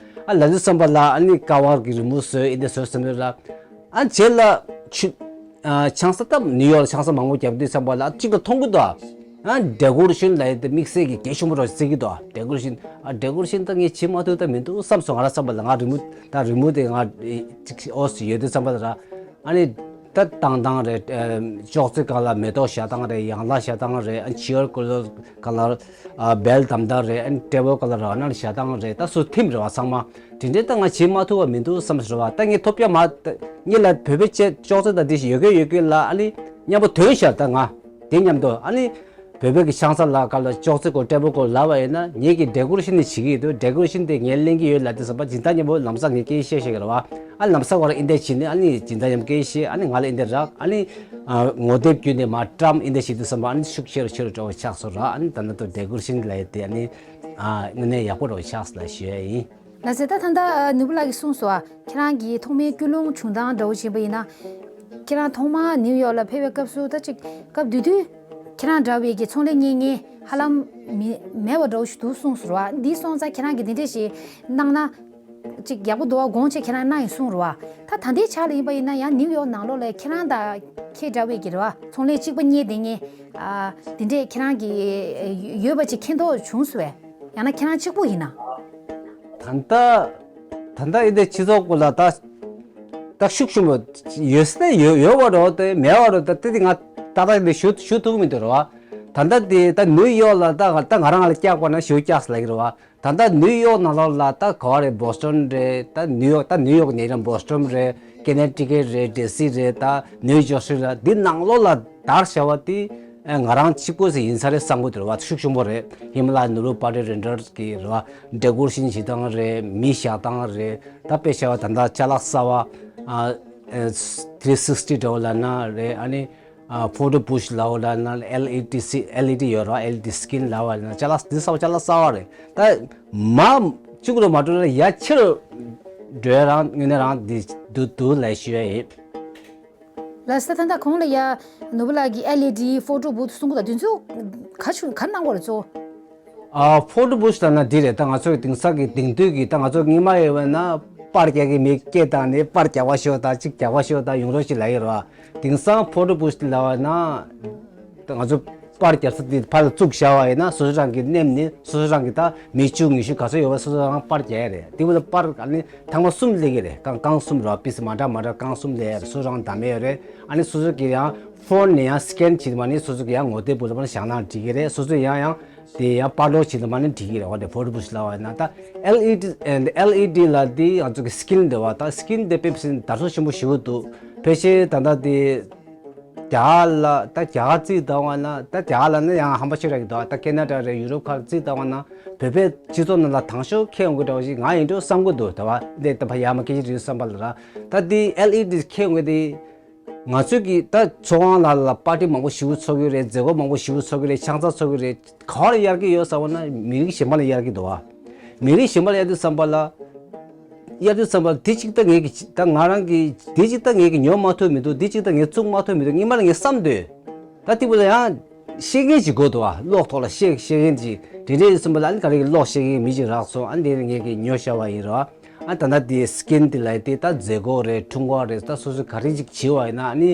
ཨ་ལབ་དུས་ཙམ་པ་ལ་ཨ་ནི་ཀ་བ་གི་རི་མོ་བཟོས་ཨིན་འདི་བཟོས་ཟེར་མོད་ར། ཨ་རྗེས་ལ་ཆུ་ཨ་ཆང་ས་ད་ནིའུ་ཡོག་ལ་ཆང་ས་མང་པོ་བརྒྱབ་དུས་ཙམ་པ་ལ་གཅིག་ལ་མཐོང་གི་འདུག་ཨ་ཌེ་ཀོ་རེ་ཤན་ལབ་ཡས་དེ་དམིགས་བསལ་གྱི་གལ་ཆེན་པོ་རོ་བརྩི་གི་འདུག་ཨ་ཌེ་ཀོ་རེ་ཤན་ཨ་ཌེ་ཀོ་རེ་ཤན་ད་ངས་བྱེད་མ་ཐུབ་ད་མི་འདུག་བསམ་སོང་། ང་རང་བསམ་པ་ལ་ང་རི་མོ་ད་རི་མོ་དེ་ང་ཅིག་ཨོ་སི་ཡོད་དུས་ཙམ་པ་ལ་ར། ཨ་ནི་ད་བཏང་སྟངས་རེད། ཨ་ཅོག་ཙེ་སྒང་ལ་མེ་ཏོག་བཞག་སྟངས་རེད། ཡན་ལག་བཞག་སྟངས་རེད། ཨ་ནི་ཅེར་ཀོ་ལོ་སྒང་ལ་ཨ་བེལ་བསྡམ་སྟངས་རེད། ཨ་ནི་ཊེ་བལ་སྒང་ལ་ར་ནར་བཞག་སྟངས་རེད། ད་སུ་ཐིམ་རེད་བ་ཚང་མ། དེ་འདྲའི་ད་ང་བྱེད་མ་ཐུབ་པ་མི་འདུག་བསམ་ཟེར་བ། ད་ངས་ཐོབ་རྒྱ་མ་ད་ངེད་ལ་བོད་པའི་ཅེ་ཅོག་ཙེ་དང་དེ་བཞིན་ཡོད་གི་ཡོད་གི་ལ་ཨ་ནི་མཉམ་པོ་ཐོན་ཤག་ད་ང་དེ་མཉམ་དུ་ཨ་ནི་བོད་པའི་གི་ཆང་ས་ལ་སྒང་ལ་ཅོག་ཙེ་སྐོར་ཊེ་བལ་སྐོར་ལབ་པ་ཡིན་ན་ངེད་ཀྱི་ཌེ་ཀོ་རེ་ཤན་ནི་བྱེད་ཀྱི་ཡོད་དུས་ཌེ་ཀོ་རེ་ཤན་དེ་ངས་ལེན་གྱི་ཡོད་ལབ་དུས་ཙམ་པ་སྦྱིན་བདག་མཉམ་པོ་ལམ་སང་ངས་སྐད་བཤད་བཤད་གི་རེད་བ། ཨ་ལམ་སང་བར་ཨིན་དེ་བྱེད་ནི་ཨ་ནི་སྦྱིན་བདག་མཉམ་སྐད་བཤད་ཨ་ནི་ང་ལ་ཨིན་དེ་རག་ཨ་ནི་ཨ་ངོ་དེབ་བརྒྱུད་ནས་མར་བཀྲམ་ཨིན་དེ་བྱེད་དུས་ཙམ་པ་ཨ་ནི་ཤུགས་ཆེ་རུ་ཆེ་རུ་འགྲོ་བ་ཆགས་སོང་ར། ཨ་ནི་ད་ནི་ཏོ་ཌེ་ཀོ་རེ་ཤན་ལབ་ཡས་དེ་ཨ་ནི་ཨ་དངོས་གནས་ཡག་པོ་འགྲོ་བ་ཆགས་སོང་ལ་ཞུ་ཡ་ཡིན། ལགས་སོ། ད་ད་ལྟ་ནོར་བུ་ལགས་ཀྱིས་གསུངས་སོང་ཨ། ཁྱེད་རང་གི་ཐོག་མའི་ཀུན་སློང་བྱུང་སྟངས་འདྲ་བོ་ཞིག་ཡིན་པ་ཡིན་ན། ཁྱེད་རང་ཐོག་མར་ནིའུ་ཡོག་ལ་ཕེབས་པའི་སྐབས་སུ་ད་ཅིག་སྐབས་དེ་དུས་ཁྱེད་རང་འདྲ་བའི་གི་ཚོང་ལས་གཉེར་མཁན་ཧ་ལམ་མི་མེད་པ་འདྲ་བོ་ཞིག་འདུག་གསུངས་སོང་ར། འདི་སོང་ཙང་ཁྱེད་རང་གིས་འདི་འདྲས་ཞིག་གནང་ན་ཅིག་ཡག་པོ་འདུག་བ་དགོངས་བྱས་ཁྱེད་རང་གནང་ཡིན་གསུངས་ར། ད་ད་ལྟའི་ཆ་ལ་ཡིན་པ་ཡིན་ན་ཡང་ནིའུ་ཡོག་ནང་ལོགས་ལ་ཁྱེད་རང་དང་ཁྱེད་འདྲ་བའི་གི་རེད་བ་ཚོང་ལས་གཅིག་པ་གཉེར་བསྡད་མཁན་ཨ་འདི་འདྲས་ཁྱེད་རང་གི་ཡོད་པ་ཅིག་མཁྱེན་རྟོགས་བྱུང་སོང་བས། ཡང་ན་ཁྱེད་རང་གཅིག་པུ་ཡིན་ན། ད་ལྟ་ད་ལྟ་ཨི་འདི་སྤྱི་ཚོགས་སྐོར་ལ་ད་ད་ཤུགས་ཆེན་པོ་ཡོད་ས་ནས་ཡོད་ཡོད་པ་རེད་དེ་མེད་པ་རེད་ད་དེ་དེ་ང་ཏག་ཏག་ནས་ཞུ་ཞུ་ཐུབ་མི་འདུག་རེད་བ། ད་ལྟ་དེ་ད་ནིའུ་ཡོག་ལ་ད་ད་ང་རང་ལ་བཀྱག་པ་ན་ཞུ་བཀྱག་ཟེར་ལབ་ཀྱི་རེད་བ། ད་ལྟ་ནིའུ་ཡོག་ནང་ལོགས་ལ་ད་ག་བ་རེད། བོ་སི་ཊོན་རེད། ད་ནིའུ་ཡོག་ད་ནིའུ་ཡོག་ནས་རང་བོ་སི་ཊོན་རེད། ཀེ་ནེ་ཊི་ཀེཊ་རེད། ཌི་སི་རེད། ད་ནིའུ་ཇར་སི་རེད། འདི་ནང་ལོགས་ལ་དར་བྱ་བ་དེ་ཨ་ང་རང་གཅིག་པོ་ཟིག་ཡིན་ས་རེད་བསམ་གི་འདུག་རེད་བ། ཤུགས་ཆེན་པོ་རེད། ཧི་མ་ལ་ཡ་ནོར་བུ་པར་ཊི་རེ་འདྲ་གི་རེད་བ། ཌེ་ཀོ་རེ་ཤན་བྱེད་སྟངས་རེད། མི་བཞག་སྟངས་རེད། ད་དཔེ་བྱ་བ་ད་ལྟ་ཅ་ལག་གསར་བ་ཨ་ཨ་ཐི་རི་སིག་སི་ཊི་འདྲ་བོ་ལབ་ན་རེད། ཨ་ནི་ཨ་ཕོ་ཊོ་བུ་ཤི་ལབ་པ་ལབ་ན་ཨེལ་ཨི་ཌི་སི་ཨེལ་ཨི་ཌི་ཡོད་རེད་བ། ཨེལ་ཨི་ཌི་སི་ཀི་རིན་ལབ་པ་ལབ་ན་ཅ་ལག་འདི་གསར་བ་ཅ་ལག་གསར་བ་རེད། ད་མ་གཅིག་རུ་མ་འགྲོ་ན་ཡ་ཕྱིར་འགྲོ་ཡ་རང་དངོས་གནས་རང་འདི་འདུག་འདུག་ལབ་ཞུ་ཡ་ཡིན། ལགས་སོ། ད་ལྟ་གོང་ལ་ཡ་ནོར་བུ་ལགས་ཀྱིས་ཨེལ་ཨི་ཌི་ཕོ་ཊོ་བུ་ཐི་གསུང་གི་འདུག་དེ་ཚོ་ག་ཆུ་ག་གནང་དགོས་རེད་གཙོ་བོ། ཨ་ཕོ་ཊོ་བུ་ཐི་ལབ་ན་འདི་རེད། ད་ང་ཚོ་གི་དེང་སང་གི་དེང་དུས་ཀྱི་ད་ང་ཚོ་སྔོན་མ་ཡོད་པ་ན་པར་རྒྱག་གི་མི་སྐད་བཏང་ནས་པར་རྒྱག་པ་ཤོག་དང་གཅིག་རྒྱག་པ་ཤོག་དང་ཡོང་རོགས་ཞིག་ལབ་ཡོད་རེད་བ། དེང་སང་ཕོ་ཊོ་བུ་ཐི་ལབ་པ་ན་ད་ང་ཚོ་པར་རྒྱག་ས་དེ་ཕར་ལ་བཙུགས་བཞག་པ་ཡིན་ན་སོ་སོ་རང་གི་མནན་ནས་སོ་སོ་རང་གི་ད་མི་བཅུ་ཉི་ཤུ་ག་ཚོད་ཡོད་པ་སོ་སོ་རང་པར་རྒྱག་ཡ་རེད། དེ་བོ་ལ་པར་ཨ་ནི་ཐེངས་མ་གསུམ་སླེབས་ཀྱི་རེད། རྐང་རྐང་གསུམ་རེད་བ། པི་སི་མ་འདྲ་མ་འདྲ་རྐང་གསུམ་སླེབས་ཡ་རེད། སོ་སོ་རང་འདམ་ཡ་རེད། ཨ་ནི་སོ་སོ་གི་ཡང་ཕོན་ནས་ཡང་སི་ཀེན་བྱེད་མ་ནི་སོ་སོ་གི་ཡང་ངོ་དེབ་བུ་ལ་མ་ནི་བཞག་ན་འགྲིག་གི་རེད། སོ་སོ་ཡང་ཡང་དེ་ཡང་པར་ལོག་བྱེད་མ་ནི་འགྲིག་གི་རེད། འོ་དེ་ཕོ་ཊོ་བུ་ཐི་ལབ་པ་ཡིན་ན་ད་ཨེལ་ཨི་ཌི་ཨེལ་ཨི་ཌི་ལ་དེ་ང་ཚོ་གི་སི་ཀིན་འདྲ་བ། ད་སི་ཀིན་དེ་དཔེ་མི་སྲིད་དར་སོ་ཆེན་པོ་ཞེ་པོ་འདུག་ཕལ་ཆེར་ད་ལྟ་དེ་རྒྱ་གར་ལ་ད་རྒྱ་གར་རྩིས་བཏང་བ་ན་ད་རྒྱ་གར་ལ་ནི་ཡང་ཧམ་པ་ཆེ་ར་གི་འདུག་ད་ཁེ་ན་ཌ་རེད། ཡུ་རོབ་ཁག་རྩིས་བཏང་བ་ན་བོད་པའི་སྤྱི་ཚོགས་ནང་ལ་དང་ཤོས་ཁྱེར་ཡོང་གི་འདྲ་བ་ཞིག་ང་ཡིན་འགྲོ་བསམ་གི་འདུག་ད་བ་འདི་ད་ཕ་ཡ་མ་སྐད་ཆ་རེད་བསམ་པ་ལ་ར། ད་འདི་ཨེལ་ཨི་ཌི་ཁྱེར་ཡོང་གི་འདི་ ང་ཚོས་ཀྱི་ད་ཚོགས་ཁང་ལ་ལ་པར་ཊི་མང་པོ་ཞིག་ཚོགས་ཀྱི་རེད། མཛད་སྒོ་མང་པོ་ཞིག་ཚོགས་ཀྱི་རེད། ཆང་ས་ཚོགས་ཀྱི་རེད། ག་བ་ལ་གཡར་གྱི་ཡོད་ཟེར་བ་ན་མི་རིགས་གཞན་པ་ལ་གཡར་གྱི་འདུག་བ། མི་རིགས་གཞན་པ་ལ་གཡར་དུས་ཙམ་པ་ལ། གཡར་དུས་ཙམ་པ་ལ་དེ་གཅིག་ད་ངས་ཀྱི་ད་ང་རང་གི་དེ་གཅིག་ད་ངས་ཀྱི་ཉོ་མ་ཐུབ་མི་འདུག་དེ་གཅིག་ད་ངས་བཙུགས་མ་ཐུབ་མི་འདུག་སྔོན་མ་ལ་ངས་བསམ་འདོད། ད་དེ་བོ་ལ་ཡང་ཤེས་མཁན་ཅིག་དགོས་འདུག་བ། གློག་ཐོག་ལ་བཤད་བཤད་མཁན་ཅིག་དེ་འདྲས་ཡིན་ཙམ་པ་ལ་ཨ་ནི་ག་རེ་གི་གློག་བཤད་མཁན་མི་ཅིག་རག་སོང་། ཨ་ནི་དེ་ངས་ཀྱི་ཉོ་བཞག་པ་ཡིན་རོ། ཨ་ད་ལྟ་དེ་སི་ཀིན་དེ་ལ་དེ་ད་མཛད་སྒོ་རེད། འཁྲུངས་སྐར་རེད། ད་སོ་སོའི་ག་རེ་ཅིག་བྱེད་པ་ཡིན་ན་ཨ་ནི་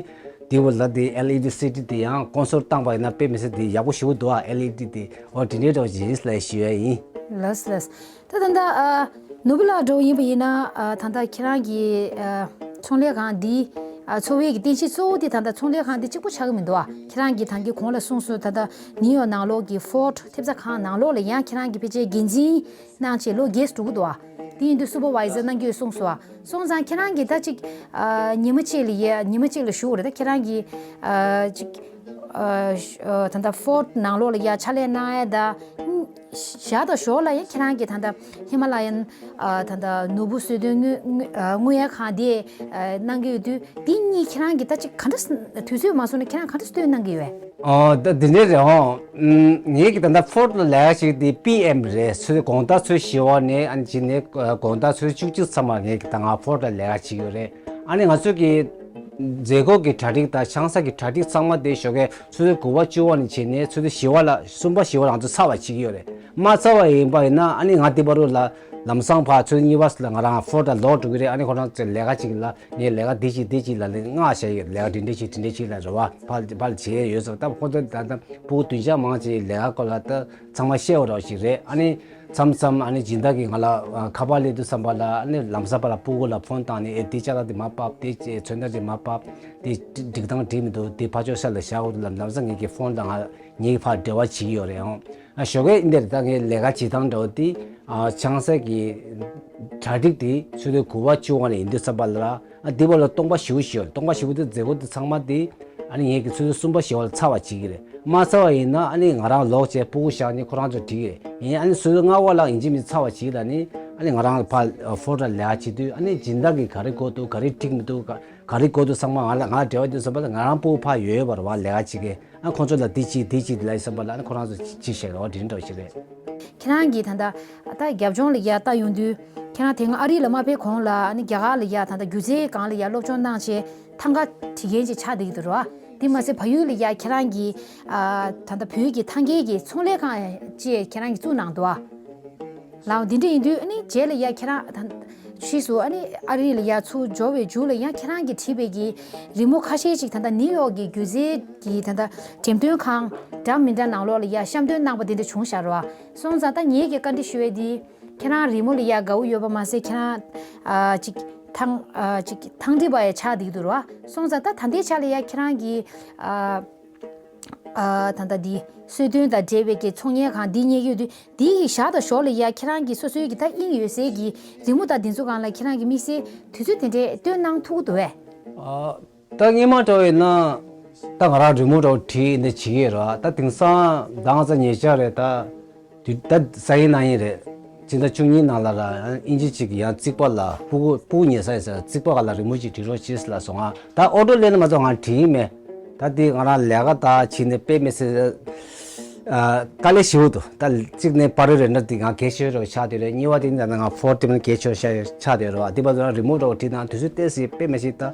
དེ་བོ་ལ་དེ་ཨེལ་ཨི་ཌི་སི་ཌི་དེ་ཡང་ཀོན་སོལ་བཏང་པ་ཡིན་ན་དཔེ་མི་སྲིད་དེ་ཡག་པོ་ཞེ་པོ་འདུག་ཨ། ཨེལ་ཨི་ཌི་དེ་འོ་དེ་འདྲའི་འདྲ་བོ་ཅིག་ཡིན་ལ་ཞུ་ཡ་ཡིན། ལགས་ལགས། ད་ད་ད་ཨ་ནོར་བུ་ལགས་འདྲ་བོ་ཡིན་པ་ཡིན་ན་ཨ་ད་ད་ཁྱེད་རང་གི་ཨ་ཚོང་ལས་ཁང་འདི་ཨ་འཚོ་བའི་གི་རྟེན་གཞི་གཙོ་བོ་དེ་ད་ད་ཚོང་ལས་ཁང་འདི་གཅིག་པོ་ཆགས་ཀྱི་མི་འདུག་ཨ། ཁྱེད་རང་གི་ད་གི་གོང་ལ་གསུངས་སོང་། ད་ད་ནིའུ་ཡོག་ནང་ལོགས་ཀྱི་ཧྥོར་ཌི་ཐེབས་རྩ་ཁང་ནང་ལོགས་ལ་ཡང་ཁྱེད་རང་གི་ཕལ་ཆེར་འགན་འཛིན་གནང་བྱས་ལོ་བརྒྱད་ཙམ་འགྲོ་གི་འདུག་ཨ། དེ་ཡིན་དུས་སུ་པར་ཝའི་ཛར་གནང་གི་ཡོད་གསུངས་སོང་ཨ། སོང་ཙང་ཁྱེད་རང་གིས་ད་ཅིག་ཨ་ཉི་མ་གཅིག་ལ་ཡ་ཉི་མ་གཅིག་ལ་ཞུ་དགོས་རེད། ད་ཁྱེད་རང་གིས་ཨ་ཅིག་ཨ་ཨ་ད་ལྟ་ཧྥོར་ཌི་ནང་ལོགས་ལ་ཡ་ཕྱག་ལས་གནང་ཡ་ད་ཞག་དང་ཞོར་ལ་ཡང་ཁྱེད་རང་གིས་ད་ལྟ་ཧི་མ་ལ་ཡན་ཨ་ད་ལྟ་ནོར་བུ་གསོལ་སྟོན་དངོས་དངོས་ཨ་དངོས་ཡ་ཁང་དེ་ཨ་གནང་གི་ཡོད་དུས། དེ་གཉིས་ཁྱེད་རང་གིས་ད་ཅིག་ག་འདྲ་དུས་ཚོད་མ་སོང་ན་ཁྱེད་རང་ག་འདྲ་སྟོན་གནང་གི་ཡོད་པས། ཨོ་ད་དེ་འདྲས་རེད་ཨོ། ཨུམ། ངེད་ཀྱི་ད་ལྟ་ཧྥོར་ཌི་ལ་ལས་ཀ་བྱེད་དེ་པི་ཨེམ་རེད། ཚོད་དགོང་དག་ཚོད་བཞི་པ་ནས་ཨ་ནི་བྱས་ནས་དགོང་དག་ཚོད་བཅུ་གཅིག་ཙམ་པ་ངེད་ཀྱི་ད་ང་ཧྥོར་ཌི་ལ་ལས་ཀ་བྱེད་ཀྱི་ཡོད་རེད། ཨ་ནི་ང་ཚོ་གི་མཛད་སྒོ་གི་གྲ་སྒྲིག་དང་ཆང་ས་གི་གྲ་སྒྲིག་ཚང་མ་དེ་ཞོགས་ཀས་ཚོད་དགུ་པ་བཅུ་པ་ནས་བྱས་ནས་ཚོད་བཞི་པ་ལ་གསུམ་པ་བཞི་པ་ལ་ང་ཚོ་ཚར་བ་བྱེད་ཀྱི་ཡོད་རེད། མ་ཚར་བ་ཡིན་པ་ཡིན་ན་ཨ་ནི་ང་དེ་བར་དུ་ལ་ལམ་སང་ཕར་ཚོད་གཉིས་པ་ལ་ང་རང་ཧྥོར་ཌི་ལ་ལོག་འགྲོ་གི་རེད། ཨ་ནི་ཁོ་རང་ཚོའི་ལས་ཀ་ཅིག་ལ། ངས་ལས་ཀ་འདི་བྱེད་འདི་བྱེད་ལབ་ནས་མངགས་བྱས་ཡོད། ལས་ཀ་འདི་འདྲ་བྱེད་འདི་འདྲ་བྱེད་ལབ་རེད་བ། ཕར་ཕར་བྱས་ཡོད་ཟེར། ད་ཁོ་ཚོ་ད་ལྟ་ཕྲུ་གུ་བདུན་ཆ་མང་ཆེ་ལས་ཀ་སྐོར་ལ་ད་ཚང་མ་བཤད་པ་འདྲ་བོ་ཞིག་རེད། ཨ་ནི་མཚམས་མཚམས་ཨ་ནི་སྦྱིན་བདག་གིས་ང་ལ་ཁ་པར་སླེབས་དུས་ཙམ་པ་ལ་ཨ་ནི་ལམ་སང་ཕར་ལ་ཕྲུ་གུ་ལ་ཕོན་བཏང་ནས་ཨེ་འདི་ཅ་ལག་འདི་མར་ཕབ། འདི་ཚོན་མདོག་འདི་མར་ཕབ། འདི་སྒྲིག་སྟངས་འགྲིག་མི་འདུག་འདི་ཕར་ཕྱོགས་ས་ལ་བཞག་དགོས་འདུག་ལབ། ལམ་སང་ངེད་ཀྱི་ཕོན་དང་ང་ངེད་ཀྱི་ཕར་འབྲེལ་བ་བྱེད་ཀྱི་ཡོད་རེད་ཨང་། ཨ་ཞོགས་ཀས་འདིར་ད་ངས་ལས་ཀ་བྱེད་སྟངས་འདྲ་བོ་དེ་ཨ་ཆང་ས་གི་གྲ་སྒྲིག་དེ་ཆུ་ཚོད་དགུ་པ་བཅུ་པ་ནས་ཡིན་དུས་ཙམ་པ་ལ་ཨ་འདི་བར་ལ་སྟོང་པ་བཞི་པོ་ཞིག་ཡོད། སྟོང་པ་བཞི་པོ་དེ་མཛད་སྒོ་དེ་ཚང་མ་དེ་ཨ་ནི་ངས་ཀྱི་ཆུ་ཚོད་གསུམ་པ་བཞི་པ་ལ་ཚར་བ་བྱེད་ཀྱི་རེད། མ་ཚར་བ་ཡིན་ན་ཨ་ནི་ང་རང་ལོག་བྱས་ཕྲུ་གུ་བཞག་ནས་ཁོ་རང་ཚོ་འགྲིག་གི་རེད། ཡིན་ཨ་ནི་ཆུ་ཚོད་ལྔ་པ་ལ་ཡིན་གཅིག་མིན་ཚར་བ་བྱེད་ལ་ནི་ཨ་ནི་ང་རང་ཕར་ཧྥོར་ཌི་ལ་ལས་ཀ་བྱེད་དུས་ཨ་ནི་སྦྱིན་བདག་གིས་ག་རེ་དགོས་འདུག་ག་རེ་འགྲིག་མི་འདུག་ག་ག་རེ་དགོས་འདུག་ཚང་མ་ང་ལ་ང་འབྲེལ་བ་དུས་ཙམ་པ་ལ་ང་རང་ཕྲུ་གུ་ཕར་ཡོད་པ་རེད་བ། ལས་ཀ་བྱེད་མཁན། ཨ་ཁོང་ཚོ་ལ་འདི་བྱེད་འདི་བྱེད་ལབ་བསམ་པ་ལ་ཨ་ཁོ་རང་ཚོ་ཅི་བྱེད་རོགས་དྲིན་འདྲ་བོ་ཞིག་རེད། ཁྱེད་རང་གིས་ད་ལྟ་ད་རྒྱབ་ལྗོངས་ལ་ཡར་ལྟ་ཡོང་དུས་ཁྱེད་རང་དེ་སྔ་ཨ་རི་ལ་མ་ཕེབས་གོང་ལ་ཨ་ནི་རྒྱ་གར་ལ་ཡར་ད་ལྟ་སྒྱུ་རྩལ་སྒང་ལ་ཡར་སློབ་སྦྱོང་གནང་བྱས་ཐང་ག་བྲིས་མཁན་ཅིག་ཆགས་བསྡད་ཀྱི་འདུག་རོ། དེ་མ་ཟད་བལ་ཡུལ་ལ་ཡར་ཁྱེད་རང་གིས་ཨ་ད་ལྟ་བོད་ཀྱི་ཐང་གའི་གི་ཚོང་ལས་ཁང་ཅིག་ཁྱེད་རང་གིས་བཙུགས་གནང་འདུག་ཨ། ལའོ་འདི་འདྲ་ཡིན་དུས་ཨ་ནི་རྗེས་ལ་ཡ་ཁྱེད་རང་ད་ཕྱིས་སུ་ཨ་ནི་ཨ་རི་ལ་ཡ་ཚུར་འབྱོར་བའི་མཇུག་ལ་ཡང་ཁྱེད་རང་གིས་བྲིས་པའི་གི་རི་མོ་ཁ་ཤས་ཅིག་ད་ལྟ་ནིའུ་ཡོག་གི་སྒྱུ་རྩལ་གྱི་ད་ལྟ་འགྲེམས་སྟོན་ཁང་འདྲ་མི་འདྲ་ནང་ལོགས་ལ་ཡ་གཤམ་སྟོན་གནང་པ་དེ་འདྲ་བྱུང་ཤག་རོ། སོང་ཙང་ད་ངེད་ཀྱིས་བཀའ་འདྲི་ཞུ་ཡས་འདི་ཁྱེད་རང་རི་མོ་ལ་ཡ་དགའ་བོ་ཡོད་པ་མ་ཟད་ཁྱེད་རང་ཨ་ཅིག་ཐང་ཨ་ཅིག་ཐང་འདི་པ་ཡ་ཆགས་བསྡད་ཀྱི་འདུག་རོ། སོང་ཙང་ད་ད་ལྟའི་ཆ་ལ་ཡ་ཁྱེད་རང་གི་ཨ། ཨ་ད་ལྟ་འདི་གསོལ་སྟོན་དང་འབྲེལ་བའི་གི་ཚོང་གཉེར་ཁང་འདི་གཉེར་གྱི་ཡོད་དུས་འདི་ཡི་ཞག་དང་ཞོར་ལ་ཡ་ཁྱེད་རང་གི་སོ་སོའི་གི་ད་དབྱིངས་ཡོད་སའི་གི་རི་མོ་དང་འདི་ཚོ་སྒང་ལ་ཁྱེད་རང་གི་དམིགས་བསལ་དུས་ཚོད་དེ་འདྲའི་བཏོན་གནང་ཐུབ་ཀྱི་འདུག་བས། ཨ་ད་སྔོན་མ་འདྲ་བ་ཡིན་ན་ད་ང་རང་རི་མོ་འདྲ་བ་བྲིས་ནས་བྱེད་ཀྱི་ཡོད་ར། ད་དེང་སང་ད་ང་ཚོ་ཉེ་ཆར་རེད་ད། དུས་ད་ས་ཡིན་གནངས་ཡིན་རེད། ཕྱི་ཟླ་བཅུ་གཉིས་ནང་ལ་ར་ཨིན་ཇི་གཅིག་ཡང་རྩིག་པ་ལ་སྤུ་གུ་སྤུ་གུ་ཉལ་ས་ཡིན་ས་རྩིག་པ་ག་ལ་རི་མོ་གཅིག་བྲིས་རོགས་བྱེད་ལ་སོང་ང་། ད་ཨོ་ཊོ་ལེན་མ་གཏོགས་ང་བྲིས་ཡིན་མེད། ད་དེ་ང་རང་ལས་ཀ་ད་བྱེད་ནས་དཔེ་མི་སྲིད་ཨ་དཀའ་ལས་ཞེ་པོ་འདུག་ད་གཅིག་ནས་པར་རི་རེ་འདྲ་དེ་ང་གལ་ཆེ་རོགས་ཆགས་བསྡད་རེད། གཉིས་པ་དེ་ནི་ད་ང་ཧྥོར་ཊི་མ་གལ་ཆེ་ཆགས་བསྡད་རེད་བ། དེ་བར་དུ་རི་མོ་འདྲ་བོ་བྲིས་ན་དུས་ཚོད་ཏོག་ཙམ་དཔེ་མི་སྲིད་ད།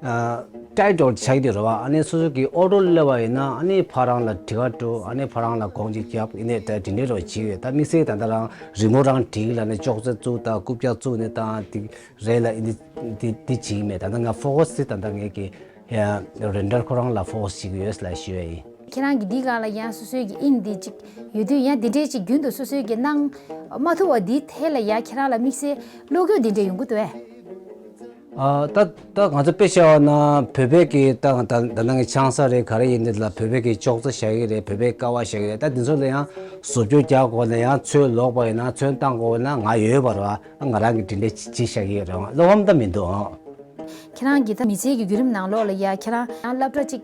ཨ་ཊའིཊ་འདྲ་བོ་ཆགས་ཀྱི་འདུག་རེད་བ། ཨ་ནི་སོ་སོ་གི་ཨོ་ཊོ་སླེབས་པ་ཡིན་ན་ཨ་ནི་ཕར་རང་ལ་དྲི་བ་འགྲོ། ཨ་ནི་ཕར་རང་ལ་དགོངས་ཅིག་རྒྱབ། ཡིན་ནའི་ད་དེ་འདྲའི་འདྲ་བོ་བྱེད་ཡོད། ད་དམིགས་བསལ་ད་ལྟ་རང་རི་མོ་རང་བྲིས་ལ་ནི་ཅོག་ཙེ་བཙུགས་དང་རྐུབ་བཀྱག་བཙུགས་ནས་ད་དེ་རེད་ལ། ཨ་ནི་དེ་དེ་བྱེད་ཀྱི་མེད། ད་ལྟ་ང་ཕོ་ཁོ་སི་དེ་ད་ལྟ་ངས་ཀྱི་རེན་ཌར་ཁོ་རང་ལ་ཕོ་ཁོ་སི་བྱེད་ཀྱི་ཡོད་ལ་ཞུ་ཡ་ཡིན། ཁྱེད་རང་གི་འདི་སྒང་ལ་ཡང་སོ་སོའི་གི་དབྱིངས་འདི་ཅིག་ཡོད་དུས་ཡང་འདི་འདྲའི་ཅིག་རྒྱུན་དུ་སོ་སོའི་གི་གནང་མ་ཐུབ་པ་འདི་ཐད་ལ་ཡང་ཁྱེད་རང་ལ་དམིགས་བསལ་བློ་འགྱོད་འདི་འདྲ་ཡོང་གི་འདུག་བས། ཨ་ད་ད་ང་ཚོ་དཔེ་བཞག་པ་ན་བོད་པའི་གི་ད་ད་ད་ནང་གི་ཆང་ས་རེད་ག་རེ་ཡིན་འདི་ལ་བོད་པའི་གི་ཅོག་ཙེ་བཞག་གི་རེད། བོད་པའི་ཀ་བ་བཞག་གི་རེད། ད་འདི་ཚོ་ལ་ཡང་བཟོ་བཅོས་རྒྱག་དགོས་ན་ཡང་ཚོན་ལོག་པ་ཡིན་ན་ཚོན་བཏང་དགོས་ན་ང་ཡོད་པ་རེད་བ། ང་རང་གི་དྲིན་ལན་ཅི་བཞག་གི་རེད། བློ་ཕམ་ད་མི་འདུག་ཨང་། ཁྱེད་རང་གི་ད་མི་ཚེ་གི་བརྒྱུད་རིམ་ནང་ལོགས་ལ་ཡ་ཁྱེད་རང་ཡང་སློབ་གྲྭ་གཅིག་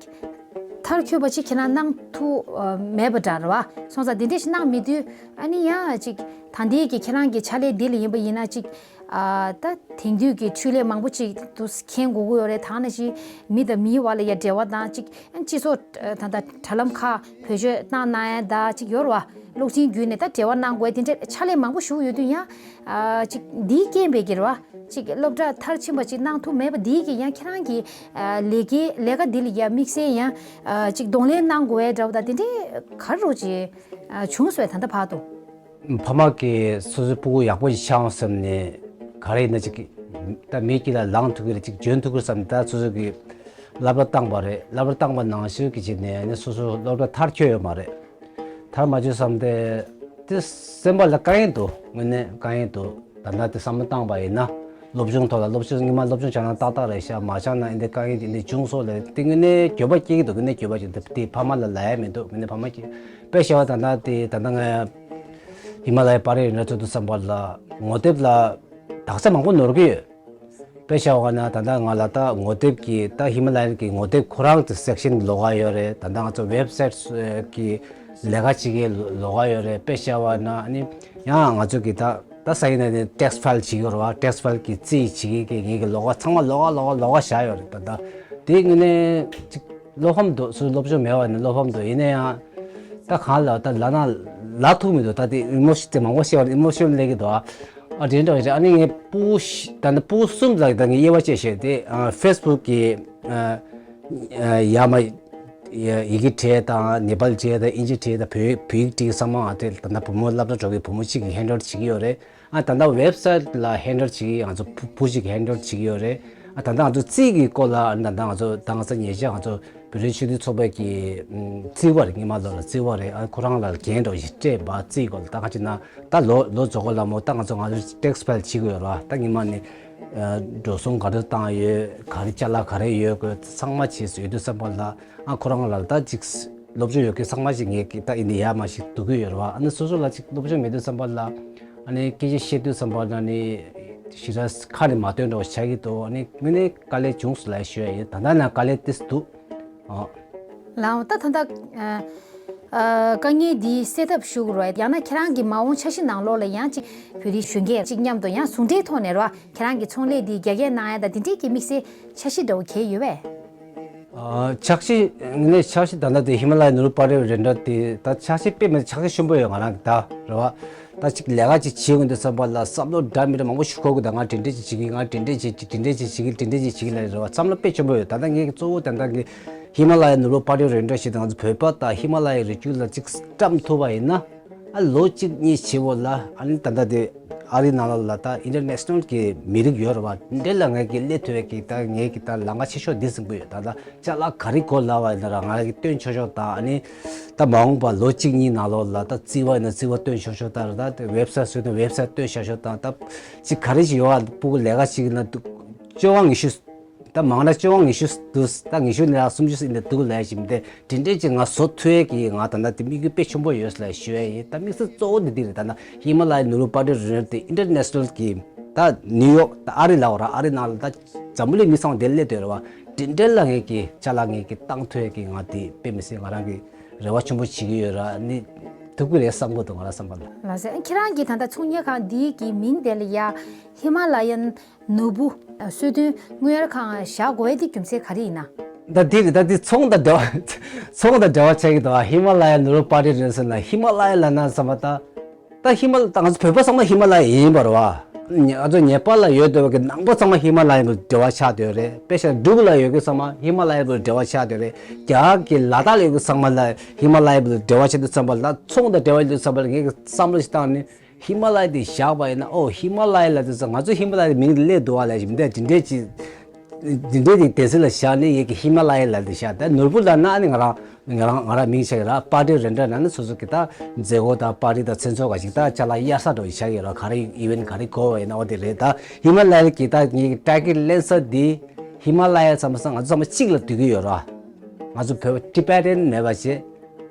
མཐར་འཁྱོལ་བ་ཅིག་ཁྱེད་རང་གནང་ཐུབ་ཨ་མེད་པ་འདྲ་རེད་བ། སོང་ཙང་དེ་འདྲས་ཞིག་གནང་མེད་དུས་ཨ་ནི་ཡང་ཅིག་ད་ལྟའི་གི་ཁྱེད་རང་གི་ཕྱག་ལས་འདི་ལ་ཡིན་པ་ཡིན་ན་ཅིག་ཨ་ད་དེང་དུས་ཀྱི་འཕྲུལ་ལས་མང་པོ་ཅིག་ཏུ་མཁྱེན་དགོས་ཀྱི་ཡོད་རེད། ད་ནང་བཞིན་མི་དང་མིའི་བར་ལ་ཡ་འབྲེལ་བ་དང་ཅིག་སྤྱི་ཚོགས་ད་ལྟ་དྲ་ལམ་ཁག་བེད་སྤྱོད་བཏང་གནང་ཡ་ད་ཅིག་ཡོད་རེད་བ། གློག་ཆེན་བརྒྱུད་ནས་ད་འབྲེལ་བ་གནང་དགོས་དེ་འདྲ་ཕྱག་ལས་མང་པོ་ཞུ་ཡོད་དུས་ཡང་ཨ་ཅིག་འདིའི་རྐྱེན་པས་ཀྱི་རེད་བ། ཅིག་སློབ་གྲྭ་མཐར་ཕྱིན་པ་ཅིག་གནང་ཐུབ་མེད་པ་འདིའི་གི་ཡང་ཁྱེད་རང་གི་ཨ་ལས་ཀའི་ལས་ཀ་འདི་ལ་ཡ་དམིགས་བསལ་ཡང་ཨ་ཅིག་གདོང་ལེན་གནང་དགོས་པའི་འདྲ་བོ་དང་དེ་འདྲའི་ག་རེ་རོགས་ཅིག་ཨ་བྱུང་སོང་ད་ལྟ་བར་དུ། ཕ་མ་གིས་སོ་སོའི་སྤུ་གུ་ཡག་པོ་ཞིག་ཆགས་འོང་བསམ་ནས་ག་རེ་ཡིན་ན་ཅིག་ད་མི་དཀྱིལ་ལ་ལངས་ཐུབ་ཀྱི་རེད། ཅིག་འཇོན་ཐུབ་ཀྱི་རེད་བསམ་ནས་ད་སོ་སོ་གིས་སློབ་གྲྭ་བཏང་པ་རེད། སློབ་གྲྭ་བཏང་པ་ནང་བཞིན་གྱི་བྱས་ནས་ནི་སོ་སོ་སློབ་གྲྭ་མཐར་འཁྱོལ་ཡོད་མ་རེད། མཐར་མ་འཁྱོལ་བསམ་སྟེ་དེ་སེམས་པ་ལ་དཀའ་ངལ་འདུག་དངོས་གནས་དཀའ་ངལ་འདུག་ད་ལྟ་དེ་བསམ་བློ་བཏང་པ་ཡིན་ན་སློབ་སྦྱོང་ཐོག་ལ་སློབ་སྦྱོང་སྔོན་མ་སློབ་སྦྱོང་བྱས་ན་ཏག་ཏག་རེད་ཤག་མ་བྱས་ན་འདི་འདྲའི་དཀའ་ངལ་འདི་འདྲའི་བྱུང་སོང་ལབ་དེ་དངོས་གནས་འགྱོད་པ་སྐྱེ་གི་འདུག་དངོས་གནས་འགྱོད་པ་སྐྱེ་འདུག་དེ་ཕ་མ་ལ་ལབ་ཡ་མི་འདུག་དངོས་གནས་ཕ་མ་སྐྱེ་དཔེ་བྱས་པ་ད་ལྟ་དེ་ད་ལྟ་ང་ཧི་མ་ལ་ཡའི་པར་རིས་རིན་བསྲེལ་ཚོགས་འདུ་བསམ་པ་ལ་ངོ་དེབ་ལ་དག་ཆ་མང་པོ་ནོར་གི་ཡོད། དཔེ་བཞག་པ་ན་ད་ལྟ་ང་ལ་ད་ངོ་དེབ་ཀྱི་ད་ཧི་མ་ལ་ཡ་གི་ངོ་དེབ་ཁོ་རང་གི་སེག་ཤན་ལོགས་ཀ་ཡོད་རེད། ད་ལྟ་ང་ཚོ་ཝེབ་སའིཊ་གི་ལས་ཀ་བྱེད་མཁན་ལོགས་ཀ་ཡོད་རེད། དཔེ་བཞག་པ་ན་ཨ་ནི་ཡང་ང་ཚོ་གི་ད་ད་ས་ཡིན་ན་ནི་ཊེག་སི་ཕའིལ་བྱེད་ཀྱི་ཡོད་རེད་བ། ཊེག་སི་ཕའིལ་གི་རྩིས་བྱེད་མཁན་གྱི་ངེད་ཀྱི་ལོགས་ཀ་ཚང་མ་ལོགས་ཀ་ལོགས་ཀ་ལོགས་ཀ་བཞག་ཡོད་རེད། ད་ད་དེ་དངོས་གནས་ཅིག་བློ་ཕམ་འདུག་སོ་སོ་སློབ་སྦྱོང་མེད་པ་ནི་བློ་ཕམ་འདུག་ཡིན་ན་ཡང་ད་གང་ལ་ད་ལབ་ན་ལབ་ཐུབ་མི་འདུག་ད་དེ་ཨི་མོ་ཤོན་དེ་མང་པོ་བཤད་པ་ཨི་མོ་ཤོན་སླེབས་ཀྱི་འདུག་ཨ་དེ་འདྲ་རེད། ཨ་ནི་ངའི་སྤུ་གུ་བཞི་ད་ནི་སྤུ་གུ་གསུམ་ལ་ད་ངས་དབྱེ་བ་དཔྱད་བཤད་དེ་ཨ་ཕེ་སི་བུག་གི་ཨ་ཡ་མ་ཡི་གེ་བྲིས་དང་ནེ་པལ་བྲིས་དང་ཨིན་ཇི་བྲིས་དང་བོད་བོད་ཡིག་བྲིས་ཚང་མ་ང་དེ་ད་ནི་བུ་མོ་སློབ་གྲྭ་འགྲོ་གི་བུ་མོ་གཅིག་གིས་ཧེན་ཌལ་བྱེད་ཀྱི་ཡོད་རེད། ཨ་ད་ལྟ་ཝེབ་སའིཊ་ལ་ཧེན་ཌལ་བྱེད་ཀྱི་ང་ཚོ་བུ་བུ་གཅིག་གིས་ཧེན་ཌལ་བྱེད་ཀྱི་ཡོད་རེད། ཨ་ད་ལྟ་ང་ཚོ་རྩིས་ཀྱི་སྐོར་ལ་ཨ་ནི་ད་ལྟ་ང་ཚོ་ད་ང་ཚོ་ཉེ་ཆར་ང་ཚོ་བོད་རིགས་ཆོས་ལྡན་ཚོགས་པའི་གི་ཨམ་རྩིས་པ་རེད། སྔོན་མ་ལོ་ལ་རྩིས་པ་རེད། ཨ་ཁོ་རང་ལ་འགན་འདྲ་བོ་ཞིག་སྤྲད་པ་རྩིས་སྐོར་ལ་ད་ག་ཅིག་ན་ད་ལོ་ལོ་རྫོགས་སྐོར་ལ་མོ་ད་ང་ཚོ་ང་ཚོ་ཊེག་སི་ཕའིལ་བྱེད་དགོས་ཡོད་ར། ད་སྔོན་མ་ནི་ཨ་འགྲོ་སོང་ག་རེ་བཏང་ཡོད་ག་རེ་ཅ་ལག་ག་རེ་ཡོད་དགོས་ཚང་མ་བྱས་ཡོད་དུས་ཙམ་པ་ལ། ཨ་ཁོ་རང་ལ་ད་ཅིག་སློབ་སྦྱོང་ཡོད་མཁན་ཚང་མ་ཞིག་ངས་ཀྱི་ད་ཨིན་དི་ཡ་མ་ཞིག་འདུག་གི་ཡོད་རེད་བ། ཨ་ནི་སོ་སོ་ལ་ཅིག་སློབ་སྦྱོང་མེད་དུས་ཙམ་པ་ལ་ཨ་ནི་སྐད་ཆ་བཤད་དུས་ཙམ་པ་ལ་ནི་ཞེ་དྲག་ཁ་ནས་མ་ཐོན་འགྲོ་བ་ཆགས་ཀྱི་འདུག་ཨ་ནི་དངོས་གནས་དཀའ་ལས་བྱུང་སོང་ལབ་ཞུ་ཡ་ཡིན། ད་ལྟ་ན་དཀའ་ལས་ཏིས་འདུག་ཨ། ལའོ་ད་ད་ད་ཨ་ཨ་དཀའ་ངལ་འདི་སེལ་ཐབས་ཞུ་དགོས་རེད། ཡང་ན་ཁྱེད་རང་གི་མ་འོངས་འཆར་གཞི་ནང་ལོགས་ལ་ཡང་ཅིག་བོད་རིགས་གཞོན་སྐྱེས་ཅིག་མཉམ་དུ་ཡང་ཟུང་འབྲེལ་ཐོག་ནས་རེད་བ། ཁྱེད་རང་གི་ཚོང་ལས་འདི་རྒྱ་སྐྱེད་གནང་ཡ་ད་འདི་འདྲས་ཀྱི་དམིགས་བསལ་འཆར་གཞི་འདྲ་བོ་གལ་ཡོད་པས། ཨ་འཆར་གཞི་ངས་འཆར་གཞི་ད་ལྟ་དེ་ཧི་མ་ལ་ཡའི་ནོར་བུ་པར་རིས་རིན་བསྲེལ་དེ་ད་འཆར་གཞི་དཔེ་མི་འཆར་གཞི་ཆེན་པོ་ཡོད་ང་རང་གི་ད་རེད་བ། ད་ཅིག་ལས་ཀ་ཅིག་བྱེད་དགོས་འདུག་བསམ་པ་ལ་བསམ་བློ་འདྲ་མི་འདྲ་མང་པོ་ཞིག་འཁོར་དགོས། ད་ང་དེ་འདྲས་ཅིག་བྱེད་ཀྱི་ང་དེ་འདྲས་ཅིག་དེ་འདྲས་ཅིག་བྱེད་ཀྱི་དེ་འདྲས་ཅིག་བྱེད་ཀྱི་ལབ་རེད་བ། བསམ་བློ་དཔེ་ཆེན་པོ་ཡོད། ད་ལྟ་ངས་གཙོ་བོ་ད་ལྟ་གི་ཧི་མ་ལ་ཡའི་ནོར་བུ་པར་རིས་རིན་བསྲེལ་ཞིག་དང་ང་ཚོ་བོད་པ་དང་ཧི་མ་ལ་ཡའི་རི་རྒྱུད་ལ་ཅིག་བཀྲམ་ཐུབ་པ་ཡིན་ན། ཨ་ལོ་གཅིག་གཉིས་བྱེད་འོ་ལ་ཨ་ནི་ད་ལྟ་དེ་ཨ་རི་ནང་ལ་ལ་ད་ཨིན་ཊར་ནེ་ཤ་ནལ་གྱི་མི་རིགས་ཡོད་རེད་བ། འདི་ལ་ངས་ཀྱི་སླེབས་ཐུབ་ཡས་ཀྱི་ད་ངས་ཀྱི་ད་ལམ་ཁ་ཆེ་ཤོས་འདི་ཟིན་པོ་ཡོད། ད་ལྟ་ཅ་ལག་ག་རེ་དགོས་ལབ་པ་ཡིན་ན་ར་ང་རང་གི་སྟོན་ཆོག་ཆོག་དང་ཨ་ནི་ད་མ་འོངས་པ་ལོ་གཅིག་གཉིས་ནང་ལོགས་ལ་ད་རྩིས་པ་ཡིན་ན་རྩིས་པ་སྟོན་ཆོག་ཆོག་དང་ད་ཝེབ་སའིཊ་བཟོས་ན་ཝེབ་སའིཊ་སྟོན་ཆོག་ཆོག་དང་ད་ཅིག་ག་རེ་ཞིག་ཡོད་བ་སྤུ་གུ་ལས་ཀ་ཞིག་ཡིན་ན་འདུག་བཅོ་ལྔ་ཉི་ཤུ། ད་མང་ན་བཅོ་ལྔ་ཉི་ཤུ་འདུག་ད་ཉི་ཤུ་ནས་ལ་སུམ་ཅུ་ཟིན་ནས་འདུག་ལས་ཞིག་མི་འདུག་དེ་འདྲས་ཀྱི་ང་བཟོ་ཐུབ་ཡས་ཀྱི་ང་ད་ལྟ་དེ་དམིགས་ཡུལ་དཔེ་ཆེན་པོ་ཡོད་ལ་ཞུ་ཡས་ཡིན། ད་དམིགས་བསལ་གཙོ་བོ་འདི་འདི་རེད། ད་ལྟ་ཧི་མ་ལ་ཡའི་ནོར་བུ་པར་རིས་རིན་བསྲེལ་དེ་ཨིན་ཊར་ནེ་ཤ་ནལ་གྱི་ད་ནིའུ་ཡོག་ད་ཨ་རི་ལ་འོ་ར་ཨ་རི་ནང་ལ་ད་འཛམ་བུ་གླིང་མི་ཚང་མ་དེ་སླེབས་བསྡད་རེད་བ། དེ་འདྲས་ལ་ངས་ཀྱི་ཅ་ལག་ངས་ཀྱི་བཏང་ཐུབ་ཡས་ཀྱི་ང་དེ་དཔེ་མི་སྲིད་ང་རང་གི་རེ་བ་ཆེན་པོ་བྱེད་ཀྱི་ཡོད་ར་ནི་ཐུབ་ཀྱི་རེད་བསམ་གྱི་འདུག་ང་རང་བསམ་པ་ལ། ལགས་སེ། ཁྱེད་རང་གི་ད་ལྟ་ཚོང་གཉེར་ཁང་འདི་གི་མིང་དེ་ལ་ཡ་ཧི་མ་ལ་ཡན་ནོར་བུ་གསོལ་སྟོན་དངུལ་གཡར་ཁང་བཞག་དགོས་ཡ་དེ་རྒྱུ་མཚན་ག་རེ་ཡིན་ན། ད་འདི་རེད། ད་འདི་ཚོང་དང་འབྲེལ་བ་ཚོང་དང་འབྲེལ་བ་ཆགས་ཀྱི་འདུག་ཧི་མ་ལ་ཡ་ནོར་བུ་པར་རིས་རིན་བསྲེལ་ལ་ཧི་མ་ལ་ཡ་ལབ་ན་བསམ་པ་ད། ད་ཧི་མ་ལ་ད་ང་ཚོ་བོད་པ་ཚང་མ་ཧི་མ་ལ་ཡ་ཡིན་པ་རེད་བ། ང་ཚོ་ཉེ་པ་ལ་ཡོད་བསྡད་པ་གི་ནང་པ་ཚང་མ་ཧི་མ་ལ་ཡ་ལ་འབྲེལ་བ་ཆགས་བསྡད་རེད། དཔེ་བཞག་འབྲུག་ལ་ཡོད་མཁན་ཚང་མ་ཧི་མ་ལ་ཡ་ལ་འབྲེལ་བ་ཆགས་བསྡད་རེད། རྒྱ་གར་གྱི་ལ་དྭགས་ལ་ཡོད་མཁན་ཚང་མ་ལ་ཧི་མ་ལ་ཡ་ལ་འབྲེལ་བ་ཆགས་དུས་ཙམ་པ་ལ་ཚོང་དང་འབྲེལ་བ་ཡོད་དུས་ཙམ་པ་ལ་ངས་བསམ་བློ་ཞིག་བཏང་ནས། ཧི་མ་ལ་ཡ་དེ་བཞག་པ་ཡིན་ན་ཨོ་ཧི་མ་ལ་ཡ་ལ་དེ་ཚོ་ང་ཚོ་ཧི་མ་ལ་ཡ་མིང་དེ་སླེབས་འདུག་བ་ལ་ཞིག་འདི་འདྲས་ཅིག་འདི་འདྲས་ཀྱི་དེ་ཚོ་ལ་བཞག་ནས་ཡས་ཀྱི་ཧི་མ་ལ་ཡ་ལ་དེ་བཞག་ད་ནོར་བུ་ལ་ན་ཨ་ནི་ང་རང་ང་རང་ང་རང་མིང་ཆགས་ཡོད་ར། པར་རིས་རིན་བསྲེལ་ན་ནི་སོ་སོ་གི་ད་མཛད་སྒོ་དང་པར་རིས་དང་མཚན་ཚོགས་ག་ཞིག་ད་ཅ་ལག་གཡར་ས་འགྲོ་ཡི་ཆགས་ཡོད་ར། ག་རེ་ཨི་ཝེན་ག་རེ་དགོས་བ་ཡིན་ན་ཨོ་དེ་རེད། ད་ཧི་མ་ལ་ཡ་གི་ད་ངའི་ཊར་གེཊ་ལེན་ས་འདི་ཧི་མ་ལ་ཡ་ཚང་མ་ཚང་ང་ཚོ་ཚང་མ་གཅིག་ལ་འདུས་ཀྱི་ཡོད་ར། ང་ཚོ་བོད་པ་ཊི་བེ་ཊན་མེད་པ་བྱས།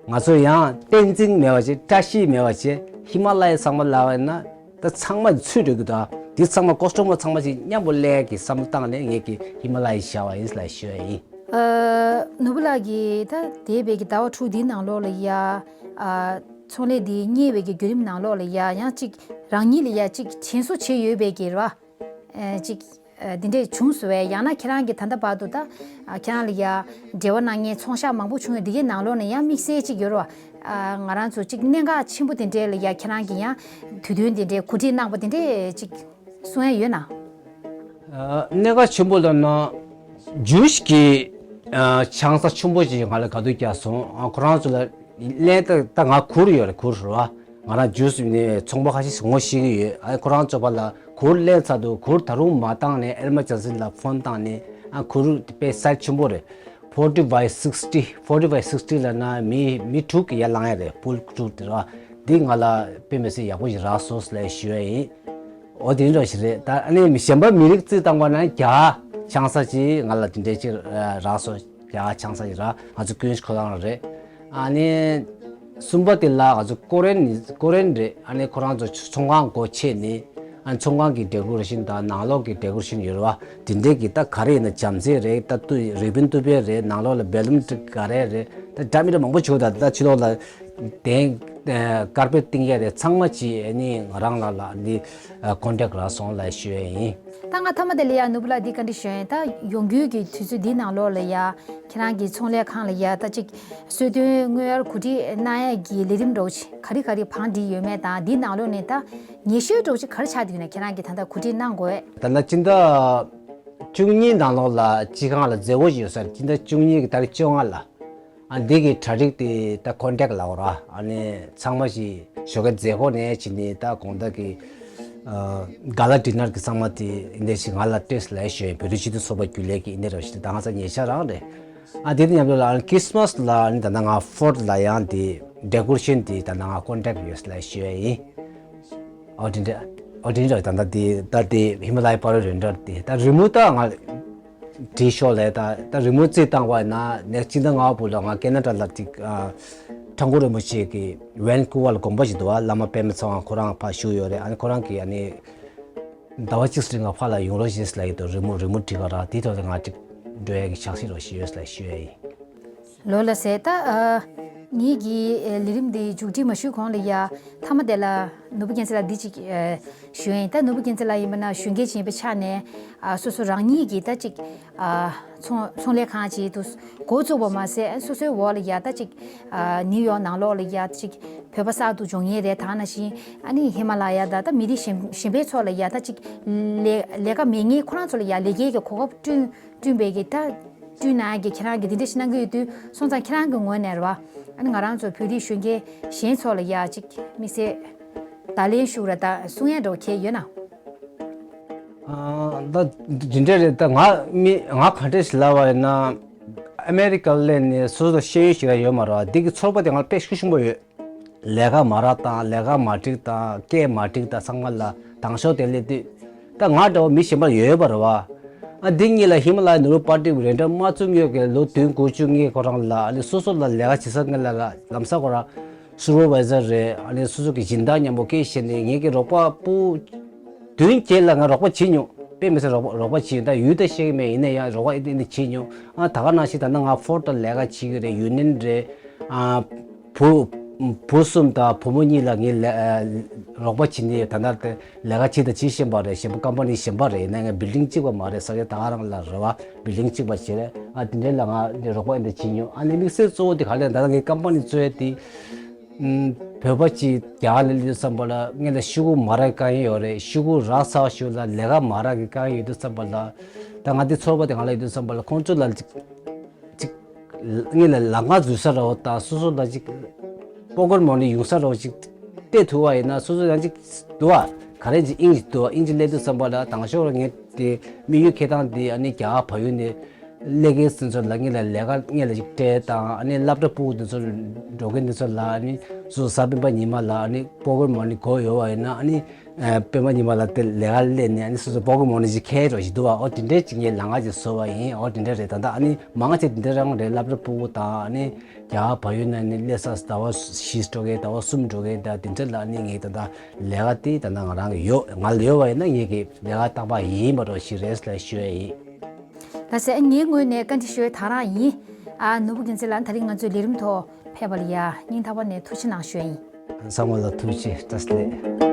ང་ཚོ་ཡང་བསྟན་འཛིན་མེད་པ་བྱས། བཀྲ་ཤིས་མེད་པ་བྱས། ཧི་མ་ལ་ཡ་ཚང་མ་ལབ་པ་ཡིན་ན་ད་ཚང་མ་ཚུད་འགྲོ་གི་འདུག་འདི་ཚང་མ་ཀོ་སི་ཊོ་མར་ཚང་མ་ཅིག་མཉམ་པོ་སླེབས་ཀྱི་བསམ་བློ་བཏང་ནས་ངས་ཀྱི་ཧི་མ་ལ་ཡ་བཞག་པ་ཡིན་ལ་ཞུ་ཡ་ཡིན། ཨ། ནོར་བུ་ལགས་ཀྱིས་ད་འདས་པའི་གི་ཟླ་བ་དྲུག་འདིའི་ནང་ལོགས་ལ་ཡ། ཨ། ཚོང་ལས་འདི་གཉེར་བའི་གི་བརྒྱུད་རིམ་ནང་ལོགས་ལ་ཡ་ཡང་ཅིག་རང་ཉིད་ལ་ཡ་ཅིག་དྲན་གསོ་བྱས་ཡོད་པའི་གི་རེད་བ། ཨ། ཅིག་ཨ། འདི་འདྲས་བྱུང་སོང་བས། ཡང་ན་ཁྱེད་རང་གིས་ད་ལྟ་བར་དུ་ད། ཨ། ཁྱེད་རང་ལ་ཡ་འབྲེལ་བ་གནང་མཁན་ཚོང་ཤག་མང་པོ་བྱུང་ཡོད། འདི་གའི་ནང་ལོགས་ནས་ཡང་དམིགས་བསལ་ཅིག་ཡོད་རེད་བ། ཨ། ང་རང་ཚོ་ཅིག་གནད་འགག་ཆེན་པོ་དེ་འདྲས་ལ་ཡ་ཁྱེད་རང་གིས་ཡང་དུས་སྟོན་དེ་འདྲས་གོ་སྒྲིག་གནང་པ་དེ་འདྲས་ཅིག་གསུང་ཡ་ཡོད་ན། ཨ། གནད་འགག་ཆེན་པོ་ལབ་ན་ཇུས་ཀྱི། ཨ། ཆང་ས་ཆེན་པོ་ཅིག་ང་ལ་ག་དུས་བརྒྱབ་སོང་། ཨ། ཁོ་རང་ཚོ་ལ་ལན་ད་ད་ང་གུར་ཡོད་རེད། གུར་རེད་བ། ང་རང་ཇུས་ནས་ཚོང་པ་ཁ་ཤས་ངོ་ཤེས་ཀྱི་ཡོད། ཨ། ཁོ་རང་ཚོ་ཕར་ལ་གུར་ལེན་ཚར་འདུག་གུར་ད་རུང་མ་བཏང་ནས་ཨེལ་མ་ཇོན་སན་ལ་ཕོན་བཏང་ནས། ཨ། གུར་དཔེ་སའིཛ་ཆེན་པོ་རེད། forty by sixty, forty by sixty ལབ་ན་མི་མི་དྲུག་གི་ཡར་ལངས་ཡ་རེད། པུལ་གྲུ་དེ་ར། འདི་ང་ལ་དཔེ་མི་སྲིད་ཡག་པོ་ཞིག་རག་སོང་ལབ་ཞུ་ཡ་ཡིན། འོ་དེ་འདྲ་ཞིག་རེད། ད་ཨ་ནི་མི་གཞན་པ་མི་རིགས་རྩིས་བཏང་པ་ན་རྒྱ་ཆང་ས་ཅིག་ང་ལ་དེ་འདྲ་ཅིག་རག་སོང་། རྒྱ་ཆང་ས་ཅིག་རག་ང་ཚོ་ཀུན་ཁོ་རང་རེད། ཨ་ནི་གསུམ་པ་དེ་ལ་ང་ཚོ་ཀོ་རེན་ནི་ཀོ་རེན་རེད། ཨ་ནི་ཁོ་རང་ཚོ་ཚོང་ཁང་སྒོ་ཕྱེ་ནི། ཨ། ཚོང་ཁང་གི་ཌེ་ཀོ་རེ་ཤན་དང་ནང་ལོགས་ཀྱི་ཌེ་ཀོ་རེ་ཤན་ཡོད་རེད་བ། དེ་འདྲའི་གི་ད་ག་རེ་ཡིན་ན་བྱམས་བརྩེ་རེད། ད་ཏུ་རི་བིན་ཏུ་པེ་རེད། ནང་ལོགས་ལ་བེ་ལུན་ཏུ་ག་རེ་རེད། ད་འདྲ་མི་འདྲ་མང་པོ་བྱུང་། ད་ད་ཕྱི་ལོགས་ལ་དེང་ཀར་པེཊ་བཏིང་ཡ་རེད། ཚང་མ་ཅིག་ཨ་ནི་ང་རང་ལ་ལ་འདི་ཀོན་ཊེག་རག་སོང་ལབ་ཞུ་ཡ་ཡིན། ད་ང་མཐའ་མ་དེ་ལ་ཡ་ནོར་བུ་ལགས་འདི་བཀའ་འདྲི་ཞུ་ཡ་ཡིན། ད་ཡོང་རྒྱུའི་གི་དུས་ཚོད་འདི་ནང་ལོགས་ལ་ཡ་ཁྱེད་རང་གི་ཚོང་ལས་ཁང་ལ་ཡ་ད་ཅིག་གསོལ་སྟོན་དངུལ་གཡར་གོ་སྒྲིག་གནང་ཡ་གི་ལས་རིམ་འདྲ་བོ་ཅིག་ག་རེ་ག་རེ་བང་སྒྲིག་ཡོད་མེད་དང་། འདིའི་ནང་ལོགས་ནས་ད་ཉེ་ཤོས་འདྲ་བོ་ཅིག་ག་རེ་ཆགས་བསྡད་ཡོད་ན། ཁྱེད་རང་གིས་ད་ལྟ་གོ་སྒྲིག་གནང་དགོས། ད་ལྟ་སྤྱི་ཟླ་བཅུ་གཉིས་ནང་ལོགས་ལ་སྤྱི་ཁང་ལ་མཛད་སྒོ་ཞིག་ཡོད་ས་རེད། སྤྱི་ཟླ་བཅུ་གཉིས་ཀྱི་ཏ་རིག་བཅོ་ལྔ་ལ། ཨ། འདི་གི་གྲ་སྒྲིག་དེ་ད་ཀོན་ཊེག་ལབ་དགོས་ར། ཨ་ནི་ཚང་མ་ཞིག་ཞོགས་ཀའི་མཛད་སྒོ་ནས་བྱས་ནས་ད་དགོང་དག་གི། ཨ། ག་ལ་ཌི་ནར་གི་ཚང་མ་དེ་འདི་འདྲ་ཞིག་ང་ལ་སྤྲད་ལབ་ཞུ་ཡ་ཡིན། བོད་རིགས་སྤྱི་མཐུན་ཚོགས་པ་རྒྱུན་ལས་ཀྱི་འདི་འདྲ་ཞིག་ད་ང་ཚོ་ཉེ་ཆར་རང་རེད། ཨ། དེ་དང་མཉམ་དུ་ལ་ཨ་ནི་ཁི་རི་སི་མ་སི་ལ་ཨ་ནི་ད་ལྟ་ང་ཕོར་ཌི་ལ་ཡང་དེ་ཌེ་ཀོ་རེ་ཤན་དེ་ད་ལྟ་ང་ཀོན་ཊེག་ཡོད་ལབ་ཞུ་ཡ་ཡིན། ཨོ་དེ་འདྲ། ཨོ་དེ་འདྲ། ད་ལྟ་དེ་ད་དེ་ཧི་མ་ལ་ཡའི་ཕ་རོལ་རེད་འདྲ། དེ་ད་རི་མོ་ད་ང་བྲིས་ཤོག་ལབ། ད་ད་རི་མོ་རྩིས་བཏང་བ་ན་ནེག་སི་ཊི་ཕྱི་ཟླ་ལྔ་པ་ལ་ང་ཁེ་ན་ཌ་ལ་ཅིག་ཨ། ཁྲ་འགུ་རིན་པོ་ཆེ་གི་ཝན་ཀུ་ཝར་ལ་དགོན་པ་ཞིག་འདུག་བ། བླ་མ་པད་མ་ཚེ་དབང་ཁོ་རང་ཕར་བཞུགས་ཡོད་རེད། ཨ་ནི་ཁོ་རང་གིས་ཨ་ནི་ཟླ་བ་གཅིག་རིང་ལ་ཕར་ལ་ཡོང་རོགས་ཞེས་ལབ་ཡོད་དོ། རི་མོ་རི་མོ་བྲིས་ག་ར། དེའི་ཐོག་ལ་ང་ཅིག་འགྲོ་ཡ་གི་ཕྱག་བཞེས་རོགས་ཞེས་ལབ་ཞུ་ཡ་ཡིན། ལོ་ལ་ཟེར་ད། ཨ། ངེད་ཀྱི་ཨ་ལས་རིམ་འདི་མཇུག་སྒྲིལ་མ་ཞུས་གོང་ལ་ཡ། མཐའ་མ་དེ་ལ་ནོར་བུ་རྒྱལ་མཚན་ལགས་འདི་གཅིག་ཨ་ཞུ་ཡ་ཡིན། ད་ནོར་བུ་རྒྱལ་མཚན་ལགས་ཡིན་པ་ན་གཞོན་སྐྱེས་ཅིག་ཡིན་པའི་ཆ་ནས། ཨ། སོ་སོ་རང་ཉིད་ཀྱིས་ད་གཅིག་ཨ། ཚོང་ཚོང་ལས་ཁང་ཅིག་ཏུ་འགོ་བཙུགས་པ་མ་ཟད། སོ་སོའི་འོག་ལ་ཡ་ད་གཅིག་ཨ། ནིའུ་ཡོག་ནང་ལོགས་ལ་ཡ་གཅིག་བོད་པ་གསར་དུ་འབྱུང་མཁན་རེད། ད་ནང་བཞིན་ཨ་ནི་ཧི་མ་ལ་ཡ་ད་ད་མི་རིགས་གཞན་གཞན་པའི་ཚོ་ལ་ཡ་ད་གཅིག་ལས་ལས་ཀ་མེད་མཁན་ཁོ་རང་ཚོ་ལ་ཡ་ལས་ཀའི་གི་གོ་སྐབས་བསྐྲུན་བསྐྲུན་པའི་གི་ད་བསྐྲུན་གནང་གི་ཁྱེད་རང་གིས་འདི་འདྲ་ཞིག་གནང་གི་ཡོད་དུས། སོང་ཙང་ཁྱེད་རང་གི་ངོས་ནས་རེད་བ། ཨ་ནི་ང་རང་ཚོ་བོད་རིགས་གཞོན་སྐྱེས་གཞན་ཚོ་ལ་ཡ་གཅིག་དམིགས་བསལ་བརྡ་ལན་ཞུ་ར་ད་གསུང་ཡ་འདྲ་བོ་གལ་ཡོད་ན། ཨ། ད་འདི་འདྲ་རེད། ད་ང་མི་ང་ག་འདྲ་ཞིག་ལབ་པ་ཡིན་ན། ཨ་མེ་རི་ཀ་སླེབས་ནས་སོ་སོ་ཤེས་ཡོན་ཞིག་ཡོད་མ་རེད་བ། འདི་གི་ཚོར་བ་དེ་ང་ལ་དཔེ་ཤུགས་ཆེན་པོ་ཡོད། ལས་ཀ་མ་རག་དང་། ལས་ཀ་མ་འགྲིག་དང་། སྐད་མ་འགྲིག་དང་། ཚང་མ་ལ་དང་ཤོག་དེ་སླེབས་དུས། ད་ང་འདྲ་བོ་མི་གཞན་པར་ཡོད་པ་རེད་བ། ཨ། འདི་གཉིས་ལ་ཧི་མ་ལ་ཡའི་ནོར་བུ་པར་ཊི་རེ་འདྲ་མ་བཙུགས་ཡོད་ཀྱི་ལོ་བདུན་དགུ་བཅུ་ངས་ཁོ་རང་ལ། ཨ་ནི་སོ་སོ་ལ་ལས་ཀ་བྱེད་ས་ངས་ལ་ལམ་སང་ཁོ་རང་སུ་པར་ཝའི་ཟར་རེད། ཨ་ནི་སོ་སོ་གི་སྦྱིན་བདག་མཉམ་པོ་སྐད་བཤད་ནས་ངེད་ཀྱི་རོགས་པ་ཕྲུ་གུ་བདུན་བརྒྱད་ལ་ང་རོགས་པ་བྱེད་མྱོང་། དཔེ་མི་སྲིད་རོགས་པ་རོགས་པ་བྱེད་ཡོང་། ད་ཡུལ་ད་ཤེས་ཀྱི་མེད། ཡིན་ན་ཡང་རོགས་པ་ཨེ་འདི་འདི་བྱེད་མྱོང་། ཨ། ད་ག་ནང་བཞིན་ད་ནང་ང་ཕོར་ཌི་ལ་ལས་ཀ་བྱེད་ཀྱི་རེད། ཡུ་ནི་ཡན་རེད། ཨ། བུ་བུ་གསུམ་དང་བུ་མོ་གཉིས་ལ་ངས་ལས་ཨ་རོགས་པ་བྱེད་ནས་ད་ལྟ་དེ་ལས་ཀ་བྱེད་དང་བྱེད་བཞིན་པ་རེད། གཞན་པ་ཀམ་པ་ནི་གཞན་པ་རེད། ཡིན་ན་ཡང་བིལ་ཌིང་གཅིག་པ་མ་རེད། ས་ཆ་ད་ག་རང་ལ་རེད་བ། བིལ་ཌིང་གཅིག་པ་ཞིག་རེད། ཨ། དེ་འདྲའི་ལ་ང་རོགས་པ་ཨེ་འདི་བྱེད་མྱོང་། ཨ་ནི་དམིགས་བསལ་གཙོ་བོ་དེ་ག་རེ་ད་ལྟ་ངའི་ཀམ་པ་ནི་གཙོ་བོ་དེ། ཨུམ། བོད་པ་གཅིག་རྒྱ་གར་ལ་སླེབས་དུས་ཙམ་པ་ལ་ངེད་ལ་ཤོག་གུ་མ་རག་དཀའ་ངལ་ཡོད་རེད། ཤོག་གུ་རག་ཚར་ཞོར་ལ་ལས་ཀ་མ་རག་གི་དཀའ་ངལ་ཡོད་དུས་ཙམ་པ་ལ། ད་ང་འདི་ཚོར་བ་དེ་ང་ལ་ཡོད་དུས་ཙམ་པ་ལ་ཁོང་ཚོ་ལ་ཅིག་ཅིག་ངེད་ལ་ལམ་ཁ་འཛུལ་ས་འདྲ་བོ་དང་། སོ་སོ་ལ་ཅིག་པོ་ཀེཊ་མ་ནི་ཡོང་ས་འདྲ་བོ་ཅིག་སྤྲད་ཐུབ་པ་ཡིན་ན། སོ་སོ་ཡང་ཅིག་འདུག་བ། ག་རེ་ཅིག་དབྱིངས་ཅིག་འདུག་བ། དབྱིངས་ཅིག་སླེབས་དུས་ཙམ་པ་ལ་དང་ཤོག་ལ་ངས་དེ་དམིགས་ཡུལ་འཁྱེར་སྟངས་དེ་ཨ་ནི་རྒྱ་གར་བལ་ཡུལ་ནས་སླེབས་མཁན་དེ་ཚོ་ལ་ངེད་ལ་ལས་ཀ་ངེད་ལ་ཅིག་སྤྲད་དང་། ཨ་ནི་སློབ་གྲྭ་ཕྲུ་གུ་དེ་ཚོ་འགྲོ་མཁན་དེ་ཚོ་ལ་ཨ་ནི་སོ་སོ་གཟའ་སྤེན་པ་ཉི་མ་ལ་ཨ་ནི་པོ་ཀེཊ་མ་ནི་དགོས་ཡོད་པ་ཡིན་ན། ཨ་ནི་ཨ། སྤེན་པ་ཉི་མ་ལ་དེ་ལས་ཀ་སླེབས་ནས་ཨ་ནི་སོ་སོ་པོ་ཀེཊ་མ་ནི་ཅིག་ཁྱེར་འགྲོ་ཞིག་འདུག་བ། ཨོ་དེ་འདྲས་ཅིག་ངས་ལམ་ཁ་ཅིག་བཟོས་པ་ཡིན། ཨོ་དེ་འདྲས་རེད། ད་ལྟ་ཨ་ནི་མང་ཆེ་དེ་འདྲས་རང་རེད། སློབ་གྲྭ་ཕྲུ་གུ་དང་། ཨ་ནི་རྒྱ་གར་བལ་ཡུལ་ནང་ནས་སླེབས་ས་ཟླ་བ་བཞི་འགྲོ་མཁན། ཟླ་བ་གསུམ་འགྲོ་མཁན། ད་དེ་འདྲས་ལ་ཨ་ནི་ངས་ད་ལྟ་ལས་ཀ་དེ་ད་ལྟ་ང་རང་གི་ཡོད། ང་ལ་ཡོད་པ་ཡིན་ན་ངེད་ཀྱི་ལས་ཀ་རྟག་པར་ཡིན་པ་འདྲ་ཞིག་རེད་ལབ་ཞུ་ཡ་ཡིན། ལགས་སེ། ངའི་ངོས་ནས་བཀའ་འདྲི་ཞུ་ཡས་ད་རང་ཡིན། ཨ། ནོར་བུ་རྒྱལ་མཚན་ལགས། ད་རིང་ང་ཚོའི་ལས་རིམ་ཐོག་ཕེབས་པ་ལ་ཡ་སྙིང་ཐག་པ་ནས་ཐུགས་རྗེ་གནང་ཞུ་ཡ་ཡིན། ཚང་མ་ལ་ཐུགས་རྗེ་བཀྲ་ཤིས་བདེ་ལེགས།